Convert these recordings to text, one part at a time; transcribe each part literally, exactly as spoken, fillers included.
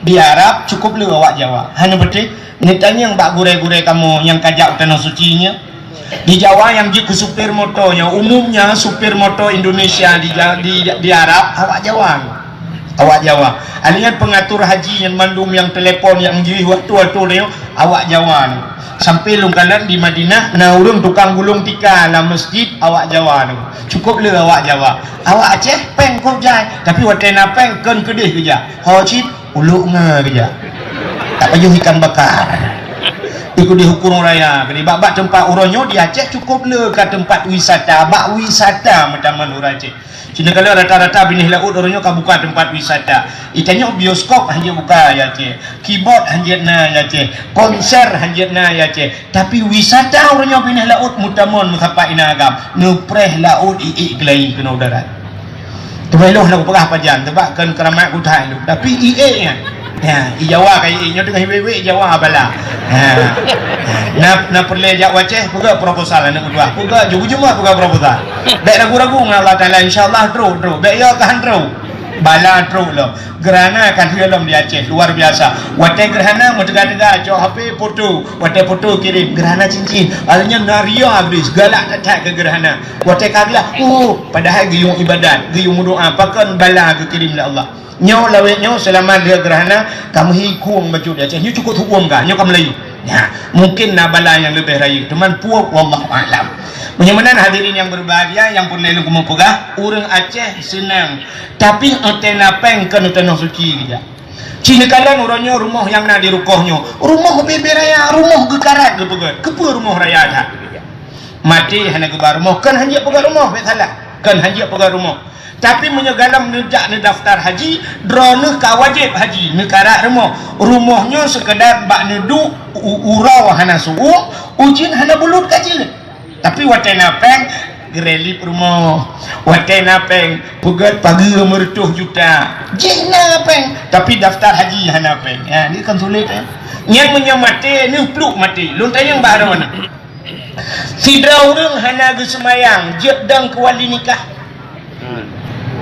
Di Arab cukup le awak Jawa. Hana beutôi, neutanyong bak gurée-gurée kamoe nyang ka jak u Tanoh Suci nyoe. Di Jawa nyang jeuet keu supir moto nyoe, umumnya supir moto Indonesia di, di, di Arab, awak Jawa nyoe. Awak Jawa. Alian pengatur haji nyang mandum nyang telepon nyang jih waktu-waktu nyoe, awak Jawa nyoe. Sampai lôn kalon di Madinah, na ureuëng tukang gulong tika lam masjid, awak Jawa nyoe. Cukup le awak Jawa. Awak Aceh, péng kôb jai. Tapi watée na péng, kon keudeh keujak. Ho cit, ulok nga keujak. Tak pajoh ikan bakar. Ikut di Hukurung Raya, keudeh bak-bak teumpat uroe nyoe di Aceh cukup le ka teumpat wisata. Bak wisata meutamah ureuëng Aceh. Cina kalau rata-rata binéh laôt uroe nyoe ka buka teumpat wisata. Itanyong bioskop hanjeuet buka ya Aceh. Keyboard hanjeuet na ya Aceh. Konser hanjeuet na ya Aceh. Tapi wisata uroe nyoe binéh laôt meutamong meusapat inan agam, neupreh laôt iék keulayi keunoe darat. Teuma ilôn hana kupeugah pajan, teuma kon keuramat kutai lôn. Tapi iék nyan. Ya, i Jawa ka iék nyoe teungoh iwék-wék i Jawa bala. Ha. Na, na peureulée jak u Aceh, peugah proposal aneuk meutuah. Peugah ju-, jumah peugah proposal. Bék ragu-ragu ngon Allah Taala, insya Allah trok, trok. Bék yo ka han trok. Bala trok lom. Gerhana ka lheueh lom di Aceh, luar biasa. Watée gerhana meuteuga-teuga, cok H P foto. Watée foto kirém, gerhana cincin. Artinya na ria abis, galak that-that keu gerhana. Watée ka galak, oh, padahai geuyue ibadat, geuyue meudoa, pakon bala geukirém lé Allah. Nyoe lawét nyoe seulamat lheueh gerhana, ka meuhi khueng bacut di Aceh. Nyoe cukop huköm ka, nyoe ka Meulayu. Ya, mungkin na bala nyang leubeh rayeuk, teuma peue wallahu a'lam. Meunyoe meunan hadirin nyang berbahagia, nyang peureulée lôn keumeung peugah, ureuëng Aceh seunang, tapi watée na péng kon u Tanoh Suci geujak. Ci neukalon uroe nyoe rumoh nyang na di rukoh nyoe, rumoh bubé raya, rumoh geukarat geupeugét. Keupeue rumoh raya that? Maté hana geuba rumoh, kon hanjeuet peugét rumoh, bék salah. Kon hanjeuet peugét rumoh. Tapi meunyoe galom neujak neudaftar haji, droeneuh ka wajéb haji, neukarat rumoh. Rumoh nyoe seukeudar bak neuduek u-, uroe hana suuem, ujeuen hana bulut ka jeuet. Tapi watée na péng, geurelip rumoh. Watée na péng, peugét pageue meureutoh juta. Jih na péng, tapi daftar haji hana péng. Ya, ni kan sulet, eh. Nyang meunyoe maté, ni pluek maté. Lôn tanyong bak droeneuh. Sidroe ureuëng hana geuseumayang, jeuet dong keu wali nikah.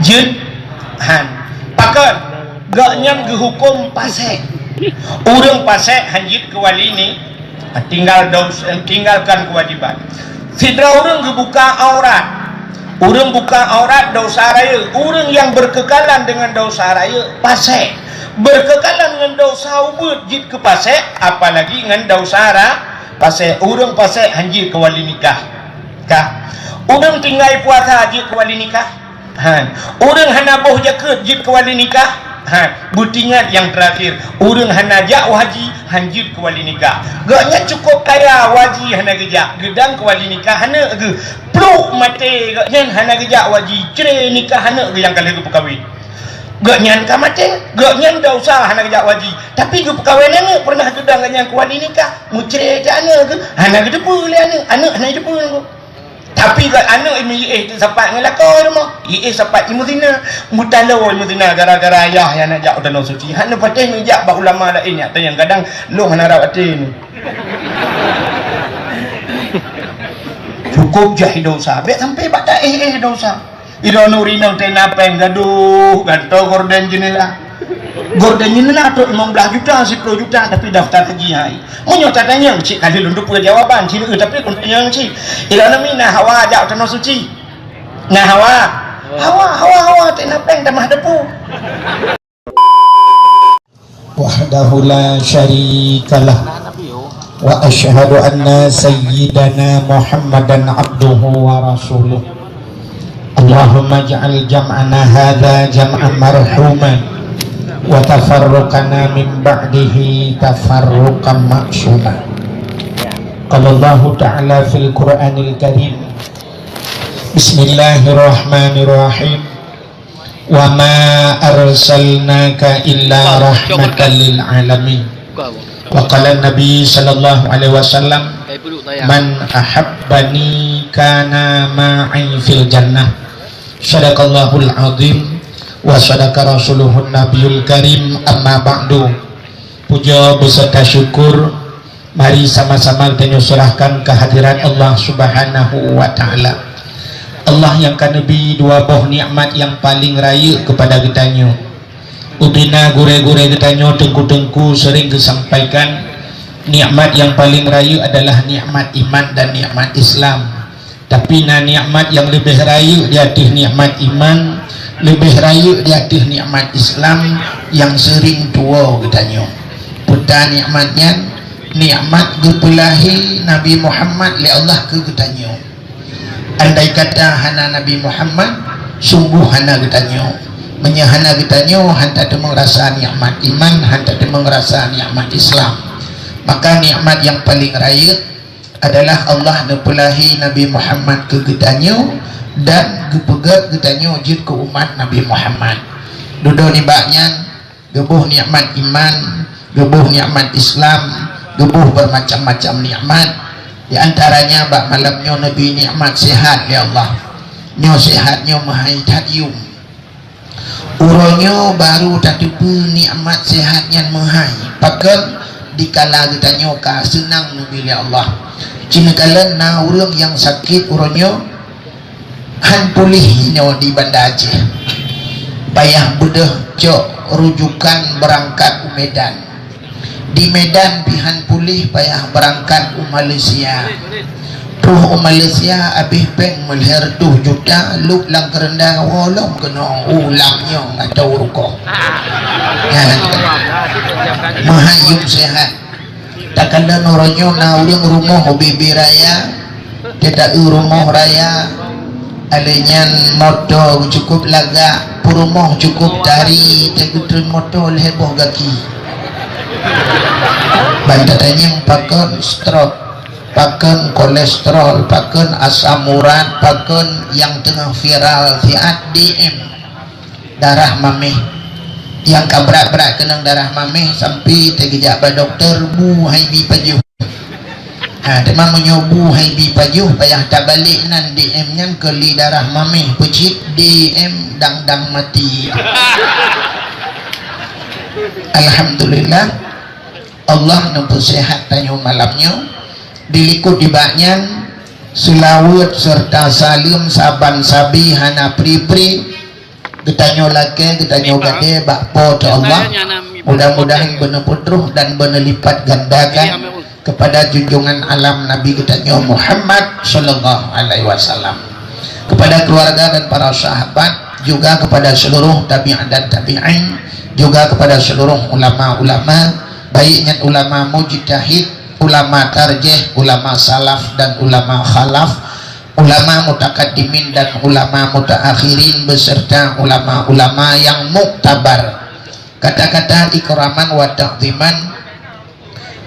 Jeuet han. Pakon? Gobnyan geuhuköm pasék. Ureuëng pasék han jeuet keu wali ni, tinggal dos-, tinggalkan kewajiban. Sidroe ureuëng geubuka aurat. Ureuëng buka aurat dosa rayeuk. Ureuëng nyang berkekalan dengan dosa rayeuk pasék. Berkekalan ngon dosa ubeut jeuet keu pasék, apalagi ngon dosa ra-, pasék. Ureuëng pasék han jeuet keu wali nikah. Kah. Ureuëng tinggai puasa jeuet keu wali nikah. Han. Ureuëng hana boh jakeuet jeuet keu wali nikah. Han. Beutingat nyang teurakhir, ureuëng hana jak u haji han jeuet keu wali nikah. Gobnyan cukop kaya, u haji hana geujak, geudong keu wali nikah aneuk geuh. Pluek maté gobnyan hana geujak u haji, cre nikah aneuk geuh nyang ka lheueh geupeukawen. Gobnyan ka maté, gobnyan dosa hana geujak u haji. Tapi geupeukawen aneuk pernah geudong gobnyan keu wali nikah, meucre cit aneuk geuh, hana geuteupeue lé aneuk, aneuk hana geuteupeue ngon. Tapi gobnyan aneuk meuiéh teusapat ngon lakoe rumoh, iéh sapat imeuzina, meutalo imeuzina gara-gara ayah nyang hana jak u Tanoh Suci. Hana patéh neujak bak ulama laén nyang tanyong kadang lôn hana rab até nyoe. Cukop jai dosa, bék sampai bak taéh-éh dosa. Idong nuri nang tena péng gadoh, gantoe gorden jeunela. Gorden jeunela trok limong blaih juta, siploh juta, tapi daftar haji hai. Meunyoe tatanyong, cit kali lôn teupeue jawaban, cit, eh, tapi lôn tanyong cit. Idong nami na hawa jak u Tanoh Suci. Na hawa. Hawa, hawa, hawa, tena péng tamah depu. وحده لا شريك له، وأشهد أن سيدنا محمدا عبده ورسوله. اللهم اجعل جمعنا هذا جمعا مرحوما، وتفرقنا من بعده تفرقا معصوما. قال الله تعالى في القرآن الكريم: بسم الله الرحمن الرحيم. وما أرسلناك إلا رحمة للعالمين. وقال النبي صلى الله عليه وسلم: من أحبني كان معي في الجنة. صدق الله العظيم وصدق رسوله النبي الكريم. أما بعد. Puja beserta syukur mari sama-sama geutanyoe serahkan kehadirat Allah Subhanahu wa Ta'ala. Allah nyang ka neubri dua boh nikmat nyang paleng rayeuk keupada geutanyoe. Ubena gurée-gurée geutanyoe teungku-teungku sering geusampaikan, nikmat nyang paleng rayeuk adalah nikmat iman dan nikmat Islam. Tapi na nikmat nyang leubeh rayeuk di ateueh nikmat iman, leubeh rayeuk di ateueh nikmat Islam nyang sering tuwoe geutanyoe. Peue ta nikmat nyan? Nikmat geupeulahé Nabi Muhammad lé Allah keu geutanyoe. Andai kata hana Nabi Muhammad, sungguh hana geutanyoe. Meunyoe hana geutanyoe, han tateumeung rasa nikmat iman, han tateumeung rasa nikmat Islam. Maka nikmat nyang paleng rayeuk adalah Allah neupeulahé Nabi Muhammad keu geutanyoe dan geupeugét geutanyoe jeuet keu umat Nabi Muhammad. Dudoe nibak nyan, geuboh nikmat iman, geuboh nikmat Islam, geuboh beumacam-macam nikmat. Di antaranya bak malam nyoe neubri nikmat sehat lé Allah. Nyoe sehat nyoe meuhai that yum. Uroe nyoe barô tateupeue nikmat sehat nyan meuhai. Pakon? Dikala geutanyoe ka seunang neubri lé Allah. Ci neukalon na ureuëng nyang sakét uroe nyoe, han puléh inoe di Banda Aceh. Payah beudôh cok rujukan beurangkat u Medan. Di Medan pih han puléh, payah beurangkat u Malaysia. Troh u Malaysia abéh péng meulhèe reutôh juta, lôb lam keureunda woe lom keunoe u lam nyoe atau u rukoh. Nyan. Meuhai yum sehat. Takalon uroe nyoe na ureuëng rumoh u bibi raya, teuta eu rumoh raya, alèh nyan moto cukôp lagak, peurumoh cukôp tari, teugeutreun moto lhèe boh gaki. Ban tatanyong pakon stroke, pakon kolesterol, pakon asam urat, pakon nyang teungoh viral siat D M. Darah maméh. Nyang ka brat-brat keunong darah maméh sampai teugeujak bak dokto bu hai bi pajoh. Ha, teuma meunyoe bu hai bi pajoh payah tabalek nan D M nyan keu li darah maméh peucit D M dang-dang mati. Alhamdulillah, Allah neupeusehat tanyoe malam nyoe. Dilikot nibak nyan, seulaweuet serta saleuem saban sabe hana pri-pri. Geutanyoe lakèe, geutanyoe gadée bak Po teu Allah. Mudah-mudahan beuneuputroh dan beuneulipat gandakan kepada junjungan alam Nabi geutanyoe Muhammad sallallahu alaihi wasallam, kepada keluarga dan para sahabat, juga kepada seluruh tabi'in dan tabi'in, juga kepada seluruh ulama-ulama, baik nyan ulama mujtahid, ulama tarjih, ulama salaf dan ulama khalaf, ulama mutakaddimin dan ulama mutaakhirin beserta ulama-ulama yang muktabar. Kata-kata ikraman wa ta'ziman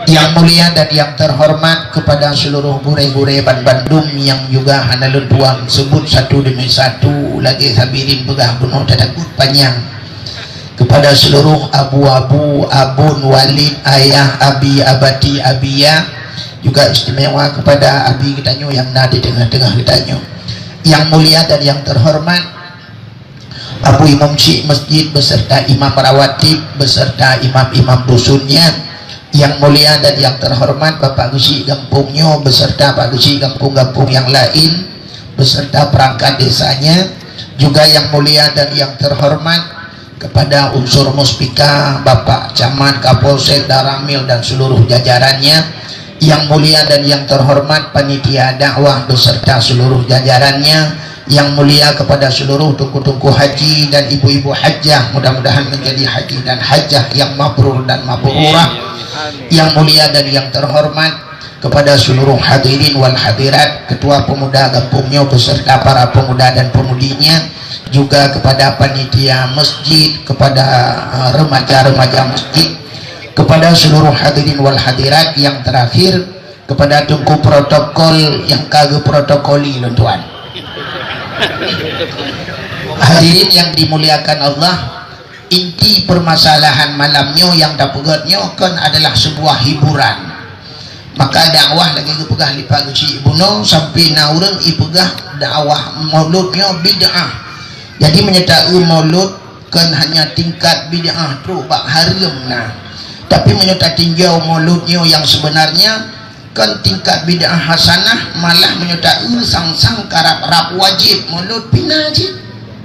yang mulia dan yang terhormat kepada seluruh gurée-gurée ban bandum yang juga hana lôn tuan sebut satu demi satu lagée sabirin peugah bunoe tatakot panyang. Kepada seluruh abu-abu, abon, walid, ayah, abi, abati, abiya, juga istimewa kepada abi geutanyoe nyang na di teungoh-teungoh geutanyoe. Yang mulia dan yang terhormat, Abu Imum Syik Masjid beserta imam rawatib beserta imam-imam dusun nyan. Yang mulia dan yang terhormat Bapak Geuchik gampông nyoe beserta Pak Geuchik gampông-gampông nyang laén beserta perangkat desanya, juga yang mulia dan yang terhormat kepada unsur Muspika, Bapak Camat, Kapolsek, Danramil dan seluruh jajarannya, yang mulia dan yang terhormat panitia dakwah beserta seluruh jajarannya, yang mulia kepada seluruh teungku-teungku haji dan ibu-ibu hajah, mudah-mudahan menjadi haji dan hajah yang mabrur dan mabrurah, yang mulia dan yang terhormat kepada seluruh hadirin wal hadirat, ketua pemuda gampông nyoe beserta para pemuda dan pemudinya, juga kepada panitia masjid, kepada, eh, remaja-remaja masjid, kepada seluruh hadirin wal hadirat, yang terakhir kepada teungku protokol nyang ka geuprotokoli lôn tuan. Hadirin yang dimuliakan Allah, inti permasalahan malam nyoe nyang tapeugét nyoe kon adalah sebuah hiburan. Maka dakwah lagée geupeugah lé Pak Geuchik bunoe sampai na ureuëng ipeugah dakwah maulud nyoe bid'ah. Jadi meunyoe ta-eu maulud kon hanya tingkat bid'ah trok bak hareuem na. Tapi meunyoe tatinjau maulud nyoe nyang sebenarnya, kon tingkat bid'ah hasanah, malah meunyoe ta-eu sang-sang karab-rab wajéb maulud pih na cit.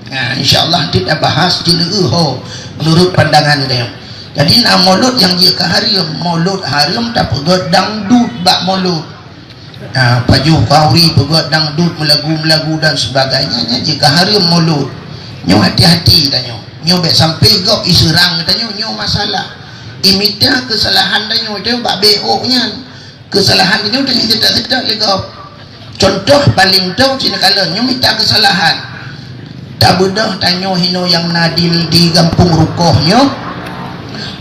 Nah, insya Allah teuk tabahas jeuneuh ho. Menurut pandangan tanyoe. Jadi na mulod nyang jeuet keu hareuem, mulod hareuem tapeugöt dangdut bak mulod. Ha, pajoh khauri peugöt dangdut, meulagu-meulagu dan sebagainya, nyan jeuet keu hareuem mulod. Nyoe hati-hati tanyoe. Nyoe bèk sampai gob iseurang tanyoe, nyoe masalah. Imita keusalahan tanyoe, tanyoe bak beuôk nyan. Keusalahan tanyoe, tanyoe seutôt-seutôt lé gob. Contoh paleng tho, cit neukalon, nyoe mita keusalahan. Tabeudôh tanyoe hinoe nyang na di, di gampông rukoh nyoe.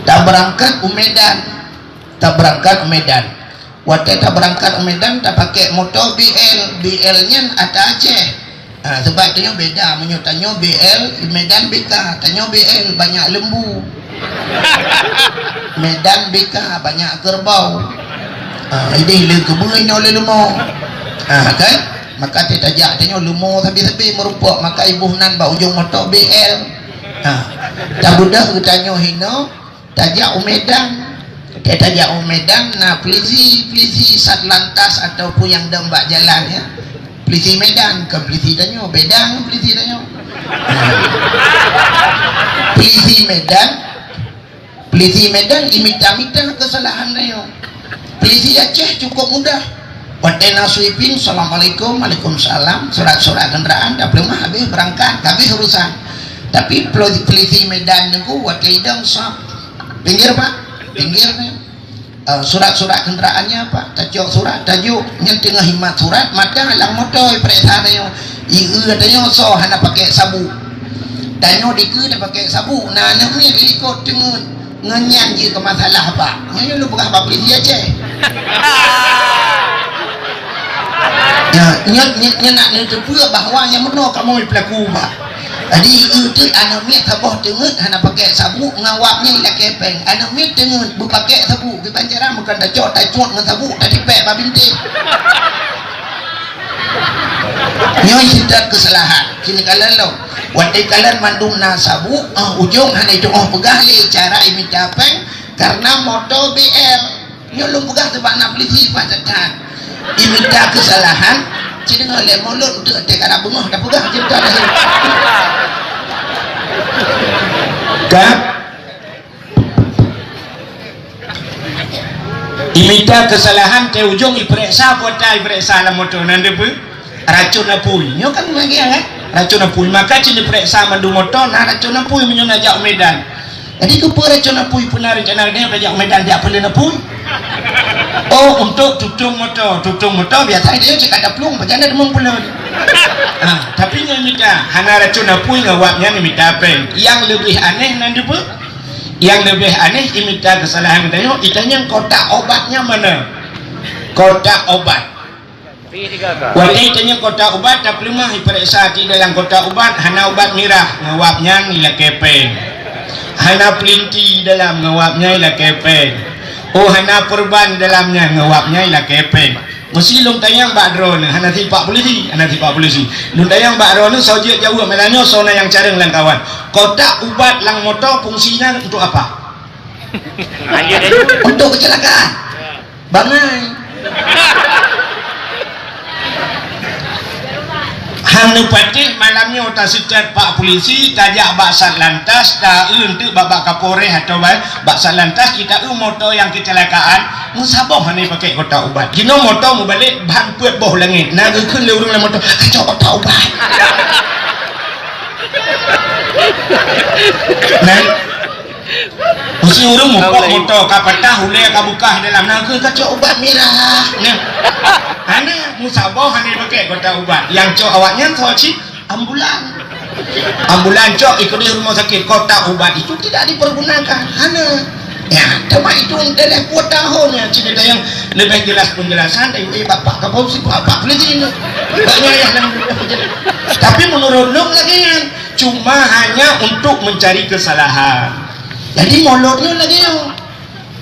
Tabeurangkat u Medan. Tabeurangkat u Medan. Watèe tabeurangkat u Medan, tapakèk moto B L. B L nyan ata Aceh. Ha, sabab tanyoe beda, meunyoe tanyoe B L, Medan B K, tanyoe B L banyak lembu. Medan B K banyak kerbau. Ha, idéh le keubeue nyoe le leumo. Ha, kan? Maka teuh tajak tanyoe leumo sabe-sabe meurupok, maka iboh nan bak ujong moto B L. Ha, tabeudôh geutanyoe hinoe, tajak u Medan. Watèe tajak u Medan, na polisi, polisi Satlantas ataupun nyang dong bak jalan, ya. Polisi Medan, kon polisi tanyoe, beda ngon polisi tanyoe. Polisi Medan, polisi Medan imita-mita keusalahan tanyoe. Polisi Aceh cukup mudah. Watèe na sweeping, "Assalamualaikum." "Waalaikumsalam." Surat-surat kendaraan, tapeuleumah, habis beurangkat, habis urusan. Tapi poli-, polisi Medan nyoe, watèe idong, sop. "Pinggir, Pak." "Pinggir, nyoe." Eh, surat-surat kenderaannya, Pak. Tacok surat, tajok. Nyan teungoh imat surat, mata lam moto ipeuriksa tanyoe. Ieu tanyoe soe hana pakèk sabuk. Tanyoe dikeue tapakèk sabuk. Na aneuk miet likot teungeut. Ngon nyan jeuet keu masalah, Pak. Nyan lôn peugah bak polisi Aceh. Ya, nyan, nyan, nyan nak neuteupeue bahwa nyang meunoe kamoe pelaku, Pak. Jadi, eu teuk aneuk miet saboh teungeut hana pakèk sabuk, ngon wab nyan ilakèe pèng. Aneuk miet teungeut beupakèk sabuk, kiban cara meukan tacok, tacuet ngon sabuk, tatipèk bak bintéh. Nyoe seutôt keusalahan. Kini kalon lom. Watèe kalon mandum na sabuk, ah, ujong hana itu'oh peugah lé cara imita pèng, karena moto B L. Nyoe lôn peugah teubak na polisi, Pak, that-that. Imita keusalahan, ci deungoe lé mulod, untuk teuka na beungoh tapeugah, ci deungoe lé. Ka? Imita keusalahan, teuh ujong ipeuriksa, peue ata ipeuriksa lam moto, nan deuh peue? Racon apui. Nyoe kan lagèe nyan, kan? Racon apui. Maka cit neupeuriksa mandum moto na racon apui meunyoe neujak u Medan. Jadi, keupeue racon apui, peue na racon apui, neujak u Medan jak peuleueng apui? Oh, untuk tutong moto. Tutong moto biasa dia cit ka taplueng, pajan na deungon peuleueng. Ha, tapi nyoe mita, hana racon apui ngon wab nyan mita pèng. Nyang leubeh aneh nan deuh peue? Nyang leubeh aneh imita keusalahan tanyoe, itanyong kotak obatnya mana? Kotak obat. Watèe itanyong kotak ubat, tapeuleumah ipeuriksa di dalam kotak ubat, hana ubat mirah, ngon wab nyan ilakèe pèng. Hana peulinti dalam, ngon wab nyan ilakèe pèng. Oh, hana peureuban dalam nyan, ngon wab nyan ilakèe pèng. Meusi lôn tanyong bak droeneuh, hana sipak polisi, hana sipak polisi. Lôn tanyong bak droeneuh, soe jeuet jaweueb, malam nyoe soe na nyang carông lam kawan. Kotak ubat lam moto fungsinya untuk apa? Untuk kecelakaan. Bangai. Hana patéh malam nyoe taseutôt bak polisi, tajak bak Satlantas, taeu teuk bak, bak Kapolres atau bak, bak Satlantas, kita eu moto nyang kecelakaan, meusaboh hana pakèk kotak ubat. Jinoe moto meubalek ban peuet boh langèt. Na geukheun lé ureueng lam moto, "Kacok kotak ubat." Nah, Meusi ureueng mupok moto ka patah, ulèe ka beukah dalam, na geukheun kacok ubat mirah. Nah. Hana, meusaboh hana pakèk kotak ubat. Nyang cok awaknyan soe cit? Ambulan. Ambulan cok ikeudéh rumoh sakét, kotak ubat itu tidak dipergunakan. Hana. Ya, teuma itu dalam dua tahun ya, cit nyang leubeh jelas penjelasan dari, eh, Bapak Kapolsek, Bapak Polisi ini. Banyak yang, tapi menurut lôn lagèe nyan, cuma hanya untuk mencari kesalahan. Jadi, mulod nyoe lagèe nyoe.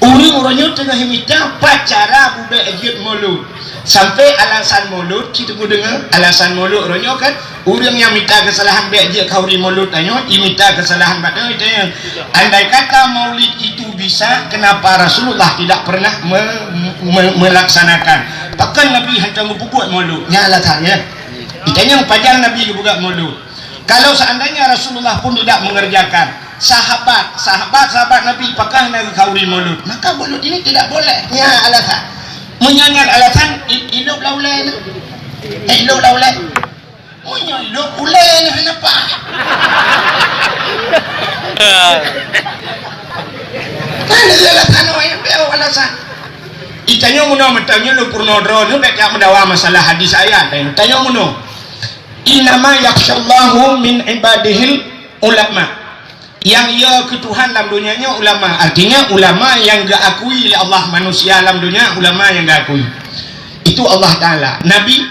Ureueng uroe nyoe teungoh mita pat cara bubek jeuet mulod. Sampai alasan mulod, ci teungoh deungö, alasan mulod uroe nyoe kan, ureueng nyang mita keusalahan bèk jeuet khauri mulod tanyoe, imita keusalahan bak tanyoe, tanyoe. Andai kata maulid itu bisa, kenapa Rasulullah tidak pernah me-, me-, melaksanakan? Pakon Nabi hantom geupeubuet mulod? Nyan alasan, ya. Itanyong pajan Nabi geupeubuet mulod. Kalau seandainya Rasulullah pun tidak mengerjakan, Sahabat, sahabat, sahabat Nabi pakah na geukhauri mulod. Maka mulod ini tidak boleh. Nyan alasan. Meunyoe nyan alasan, i-, ilop lam ulèe nyan. Eh, ilop lam ulèe. Meunyoe ilop ulèe nyan hana paih. Kan ada alasan, oh, yang beu alasan. Itanyoe meunoe, meutanyoe lôn peurunoe droeneuh, bèk jak meudawa masalah hadis ayat. Tanyoe meunoe. Innama yakhsyallaha min ibadihil ulama. Nyang yo keu Tuhan lam donya nyoe ulama. Artinya ulama nyang geuakui lé Allah, manusia lam donya ulama nyang geuakui. Itu Allah Taala. Nabi,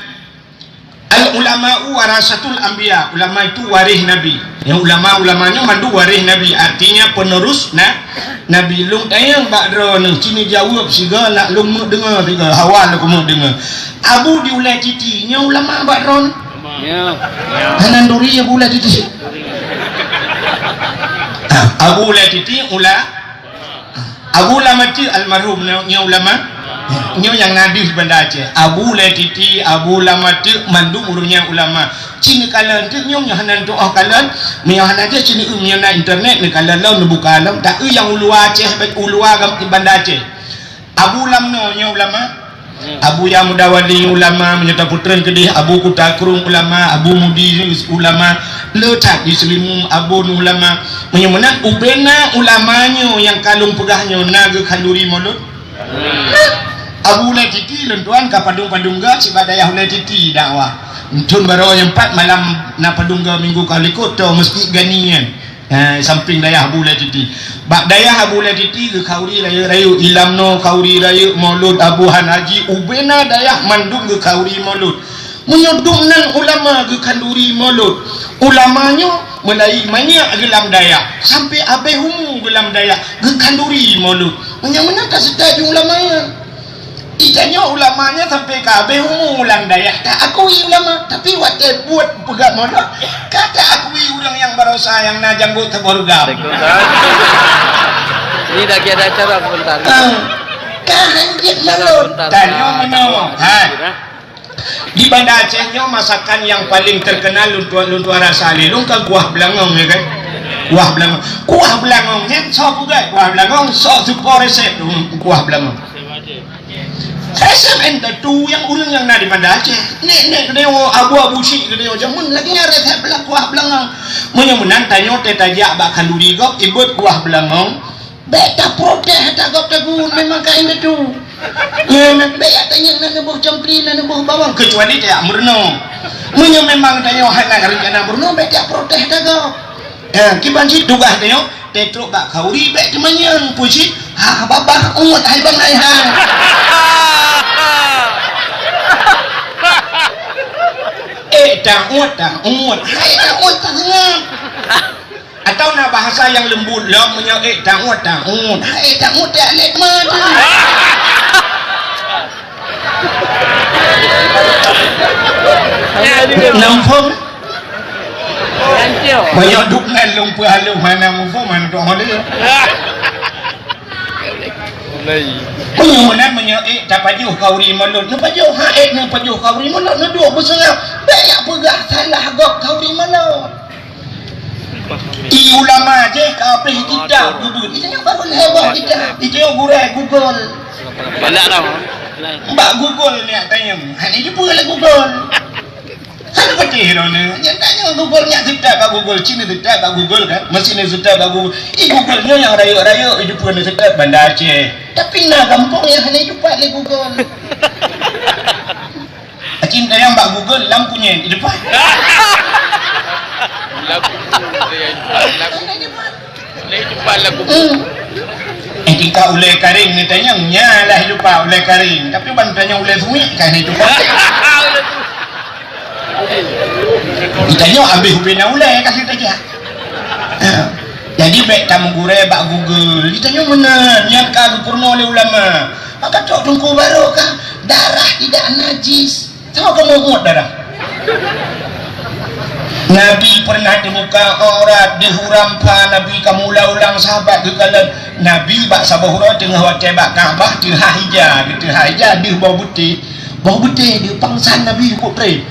al ulama'u warasatul anbiya. Ulama itu waréh Nabi. Nyang ulama-ulama nyoe mandum waréh Nabi. Artinya penerus na-, Nabi. Lôn tanyong bak droeneuh, ci neujaweueb sigoe, nak lôn meudeungoe sigoe, hawa lôn meudeungoe. Abu di Ulèe Titi, nyoe ulama bak droeneuh? Ya. Hana duri Abu Ulèe Titi. Ah, Abu Ulèe Titi ula-, Abu Lam Ateuk almarhum nyoe, nyoe ulama. Nyoe nyang na deuh Banda Aceh. Abu Ulèe Titi, Abu Lam Ateuk, mandum ureueng nyan ulama. Ci neukalon teuk nyoe, nyoe hana tuoh kalon. Meunyoe hana jih ci neu-, meunyoe na internet neukalon lom, neubuka lom. Tapi nyang uluwa Aceh, uluwa gam-, Banda Aceh. Abu Lamno nyoe ulama. Hmm. Abu Yahya Mudawali ulama, meunyoe tapeutreun keudeh Abu Kuta Krueng ulama, Abu Mudi ulama, le that di Seulimeum Abu nyoe ulama. Meunyoe meunan ubena ulama nyoe nyang ka lôn peugah nyoe na geukhanduri mulod. Hmm. Abu Ulèe Titi lôn tuan ka padum-padum ga sibak dayah Ulèe Titi dakwah. Thôn baroe nyang pat malam na padum ga minggu ka likot to Mesjid Gani nyan. Eh, sampéng dayah Abu Ulèe Titi. Bak dayah Abu Ulèe Titi geukhauri rayeuk-rayeuk, i Lamno khauri rayeuk mulod, Abu Han Haji, ubena dayah mandum geukhauri mulod. Meunyoe dum nan ulama geukhanduri mulod, ulama nyoe meulayi manyak geulam dayah, sampé abéh umu geulam dayah geukhanduri mulod. Meunyoe meunan ka seutôt ju ulama nyan. Itanyoe ulama nyan sampé ka abéh umu lam dayah, ta akui ulama, tapi watèe buet peugah mulod, ka ta akui ureueng nyang barosa nyang na janggot saboh rugam. Waalaikumsalam. Ini lagi ada acara sebentar. Ah, ka hanjeuet mulod. Sebentar. Tanyoe meunoe. Ha. Di Banda Aceh nyoe masakan nyang paleng teukeunal lôn tuan, lôn tuan rasa lé lôn kan kuah beulangong, ya kan? Kuah beulangong. Kuah beulangong nyan soe peugah kuah beulangong, soe seupo resep, hmm, kuah beulangong. Resep nyan teutu nyang ureueng nyang na di Banda Aceh. Nek-nek geutanyoe, abu-abu syik geutanyoe jameun lagèe nyan resep beulang kuah beulangong. Meunyoe meunan tanyoe teuh tajak bak khanduri gob, ibeuet kuah beulangong. Bèk taprotes ata gob tagun, memang kain teutu. Nyan, bèk jak tanyong na neuboh campli, na neuboh bawang, keucuali tajak meurunoe. Meunyoe memang tanyoe hana rencana meurunoe, bèk taprotes ata gob. Eh, kiban cit tugaih tanyoe, teutrok bak khauri bèk teumanyong, peue cit, ha, babah uet hai bangai hai. Eh, ta uet, ta uet, hai ta uet, ta seungab. Atau na bahasa nyang leumbut lom, meunyoe, "Eh, ta uet, ta uet." "Eh, ta uet, ta lét man." Na muphom? Meunyoe duek nyan lôn peuhalom hana muphom, hana dok holé. Meunyoe meunan, meunyoe, "Eh, tapajoh khauri mulod." Neupajoh, ha, eh, neupajoh khauri mulod, neuduek beuseungab. Bèk jak peugah salah gob khauri mulod. I ulama jih ka habéh kitab geubeuet. Itanyoe baru lhèe boh kitab. Itanyoe gurèe Google. Galak dah. Bak Google nyan tanyong. Hana jipeu lé Google. Hana beutôi droeneuh. Nyan tanyong Google nyan seutôt bak Google. Cina seutôt bak Google kan. Meusina seutôt bak Google. I Google nyoe nyang rayeuk-rayeuk, i depan seutôt Banda Aceh. Tapi na gampông nyang hana jumpa lé Google. Acin tanyong bak Google lam kunyét, i depan. Lam kunyét, lam kunyét. Lam kunyét. Hmm. Eh, tika ulèe karéng neutanyong, nyan lah i depan ulèe karéng. Tapi ban tanyong ulèe suwik, ka hana i depan. Tanyoe abéh ubena ulèe ka seutajak. Ha. Jadi bèk tameugurèe bak Google. Tanyoe meunan, nyan ka geupeurunoe lé ulama. Maka trok Teungku Barokah, darah tidak najis. Sama kamoe muet darah. Nabi pernah teubuka aurat, deuh urampa Nabi ka meuulang-ulang sahabat geukalon. Nabi bak saboh uroe teungoh watèe bak Ka'bah teuhah ija, teuhah ija deuh boh beuté. Boh beuté deuh pangsan Nabi putri.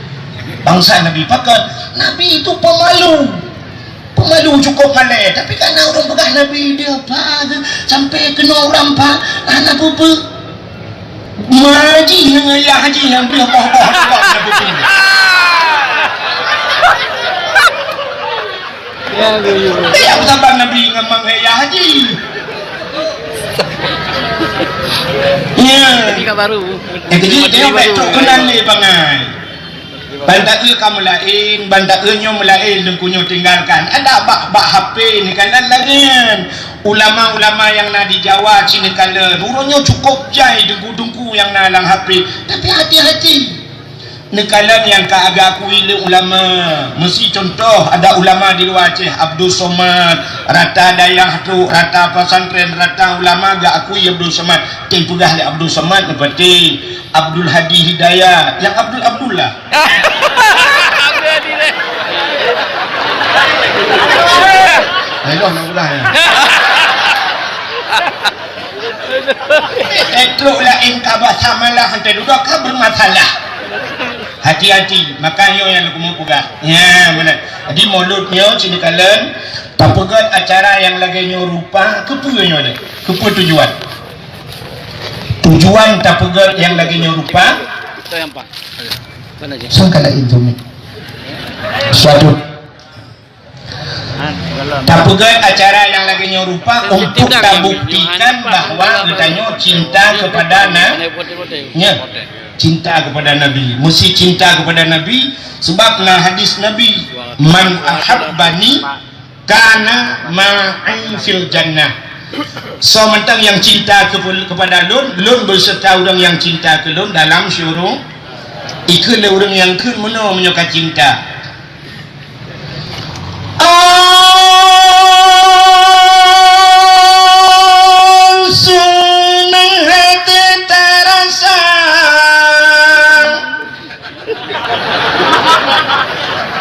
Pangsan Nabi pakon. Nabi itu pemalu. Peumalu cukup malèe, tapi kana ureueng peugah Nabi dia apa ke, sampai keunoe ureueng apa, hana peue-peue. Ma jih ngon yah jih nyang beuh boh-boh ngon Nabi. Ya, ya, ya. Dia saban Nabi ngon mang yah jih. Ya. Tadi ka baru. Eh, jadi dia baru. Betul kenal ni bangai. Ban taeu ka meulaén, ban taeu nyoe meulaén, Teungku nyoe tinggalkan. Ada bak, bak H P neukalon lagèe nyan. Ulama-ulama nyang na di Jawa ci neukalon. Uroe nyoe cukup jai teungku-teungku nyang na lam H P. Tapi hati-hati. Neukalon nyang ka geuakui lé ulama. Meusi contoh, ada ulama di luwa Aceh, Abdul Somad, rata dayah tu, rata pesantren, rata ulama geuakui Abdul Somad. Teupeugah lé Abdul Somad, neupeuteh Abdul Hadi Hidayat, nyang Abdul Abdullah. Abdul Hadi deh. Ayo, nak udah ya. Eh, trok laén ka basamalah, hana dudoe ka bermasalah. Hati-hati, maka nyoe nyang lôn keumeung peugah. Ya, beuna. Jadi, mulod nyoe, sinoe kalon, tapeugöt acara nyang lagèe nyoe rupa, keupeue nyoe lé? Keupeue tujuan? Tujuan tapeugöt nyang lagèe nyoe rupa, sangka laén tu, Mi. Suatu. Tapeugöt acara nyang lagèe nyoe rupa untuk tabuktikan bahwa geutanyoe cinta kepada na-, nya, cinta kepada Nabi. Mesti cinta kepada Nabi, sebab na hadis Nabi, "Man ahabbani kana ma'i fil jannah." Soe mantong nyang cinta kepada lôn, lôn beserta ureueng nyang cinta keu lôn dalam syuru-, ikheun lé ureueng nyang kheun meunoe meunyoe ka cinta. Langsung nang hati tarasa.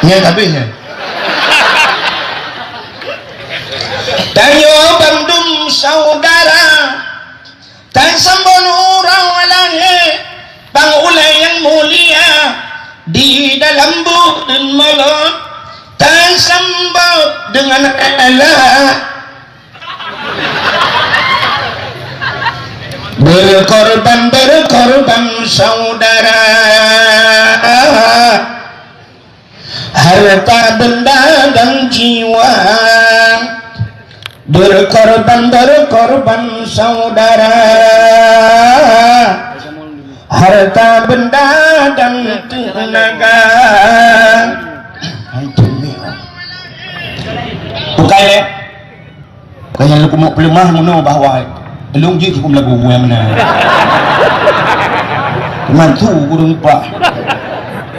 Nyan habéh nyan. Tanyoe bandum saudara, tasambot uroe lahé, bang ulèe nyang mulia, di dalam budeuen mulod, tasambot deungon ela. Berkorban, berkorban saudara. Harta benda dan jiwa, berkorban, berkorban saudara. Harta benda dan tenaga. Hai, demi Allah. Bukan, ya? Ka nyang lôn keumeung peuleumah meunoe bahwa lôn jeuet keu meulagu nyang meunan. Mantu ureueng pah.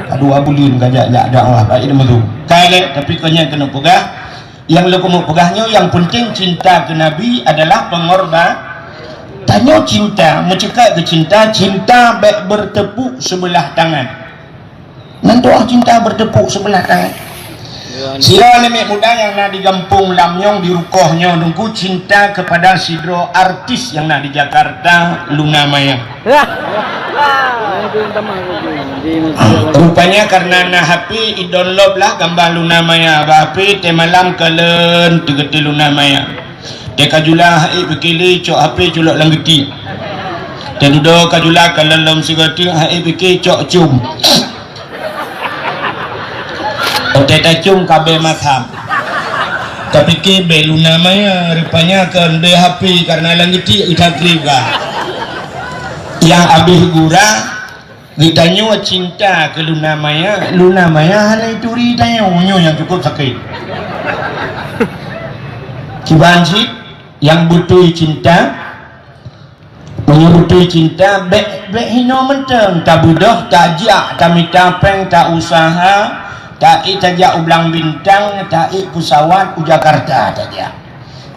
Aduh, abuleuen ka jak, jak dakwah, baik deungon tu. Ka lé, tapi ka nyang keuneuk peugah, nyang lôn keumeung peugah nyoe, nyang penting cinta keu Nabi adalah pengorban. Tanyoe cinta, meuceukat keu cinta, cinta bèk bertepuk sebelah tangan. Nan doa cinta bertepuk sebelah tangan. Sidroe aneuk miet muda nyang na di gampông Lam Nyong, di rukoh nyoe, Teungku, cinta kepada sidroe artis nyang na di Jakarta, Luna Maya. Rupanya karena na H P, i-download lah gambar Luna Maya bak H P, teumalam kalon teugeutée Luna Maya. Teuka jula hai pike lé cok H P culok lam geuti. Teududoe ka jula kalon lom sigoe teuk hai pike cok cum. Watèe tacum ka bèe masam. Tapike bèe Luna Maya, rupanya kon bèe H P karena lam geuti ita kriba. Nyang abéh gura, geutanyoe cinta keu Luna Maya, Luna Maya hana ituri tanyoe, nyoe nyang cukup sakét. Kiban cit, nyang beutôi cinta, meunyoe beutôi cinta, bèk, bèk hinoe mantong, tabeudôh, tajak, tamita péng, ta-usaha, taék tajak u Blang Bintang, taék peusawat u Jakarta tajak.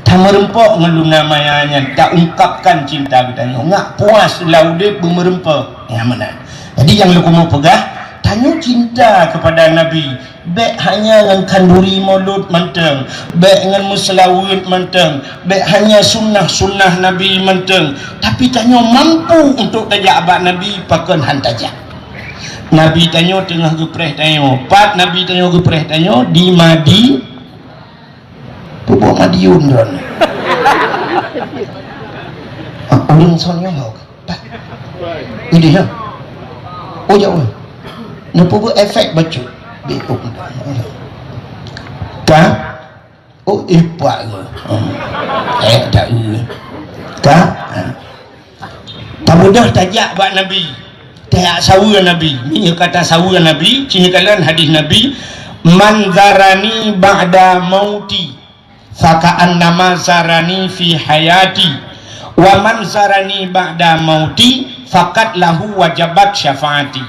Tameureumpok ngon Luna Maya nyan, taungkapkan cinta geutanyoe. Ngat puas lam udép beumeureumpok. Nyang meunan. Jadi nyang lôn keumeung peugah, tanyoe cinta kepada Nabi. Bèk hanya ngon khanduri mulod mantong, bèk ngon meuseulaweuet mantong, bèk hanya sunnah-sunnah Nabi mantong, tapi tanyoe mampu untuk tajak bak Nabi pakon han tajak. Nabi tanyoe teungoh geupreh tanyoe. Pat Nabi tanyoe geupreh tanyoe? Di Madi-, Peubuet Madiun droeneuh. Ah, ureueng son nyoe hok. Idéh nyoe. Oh, jak weh. Neupeubuet efek bacut. Beuh. Ka? Oh, ipak ke? Oh. Eh, tak, eh. Ka? Ha. Tamudah tajak bak Nabi. Tajak saweue Nabi. Meunyoe ka tasaweue Nabi, ci neukalon hadis Nabi, "Man zarani ba'da mauti, faka'annama zarani fi hayati. Wa man zarani ba'da mauti, faqad lahu wajabat syafaati."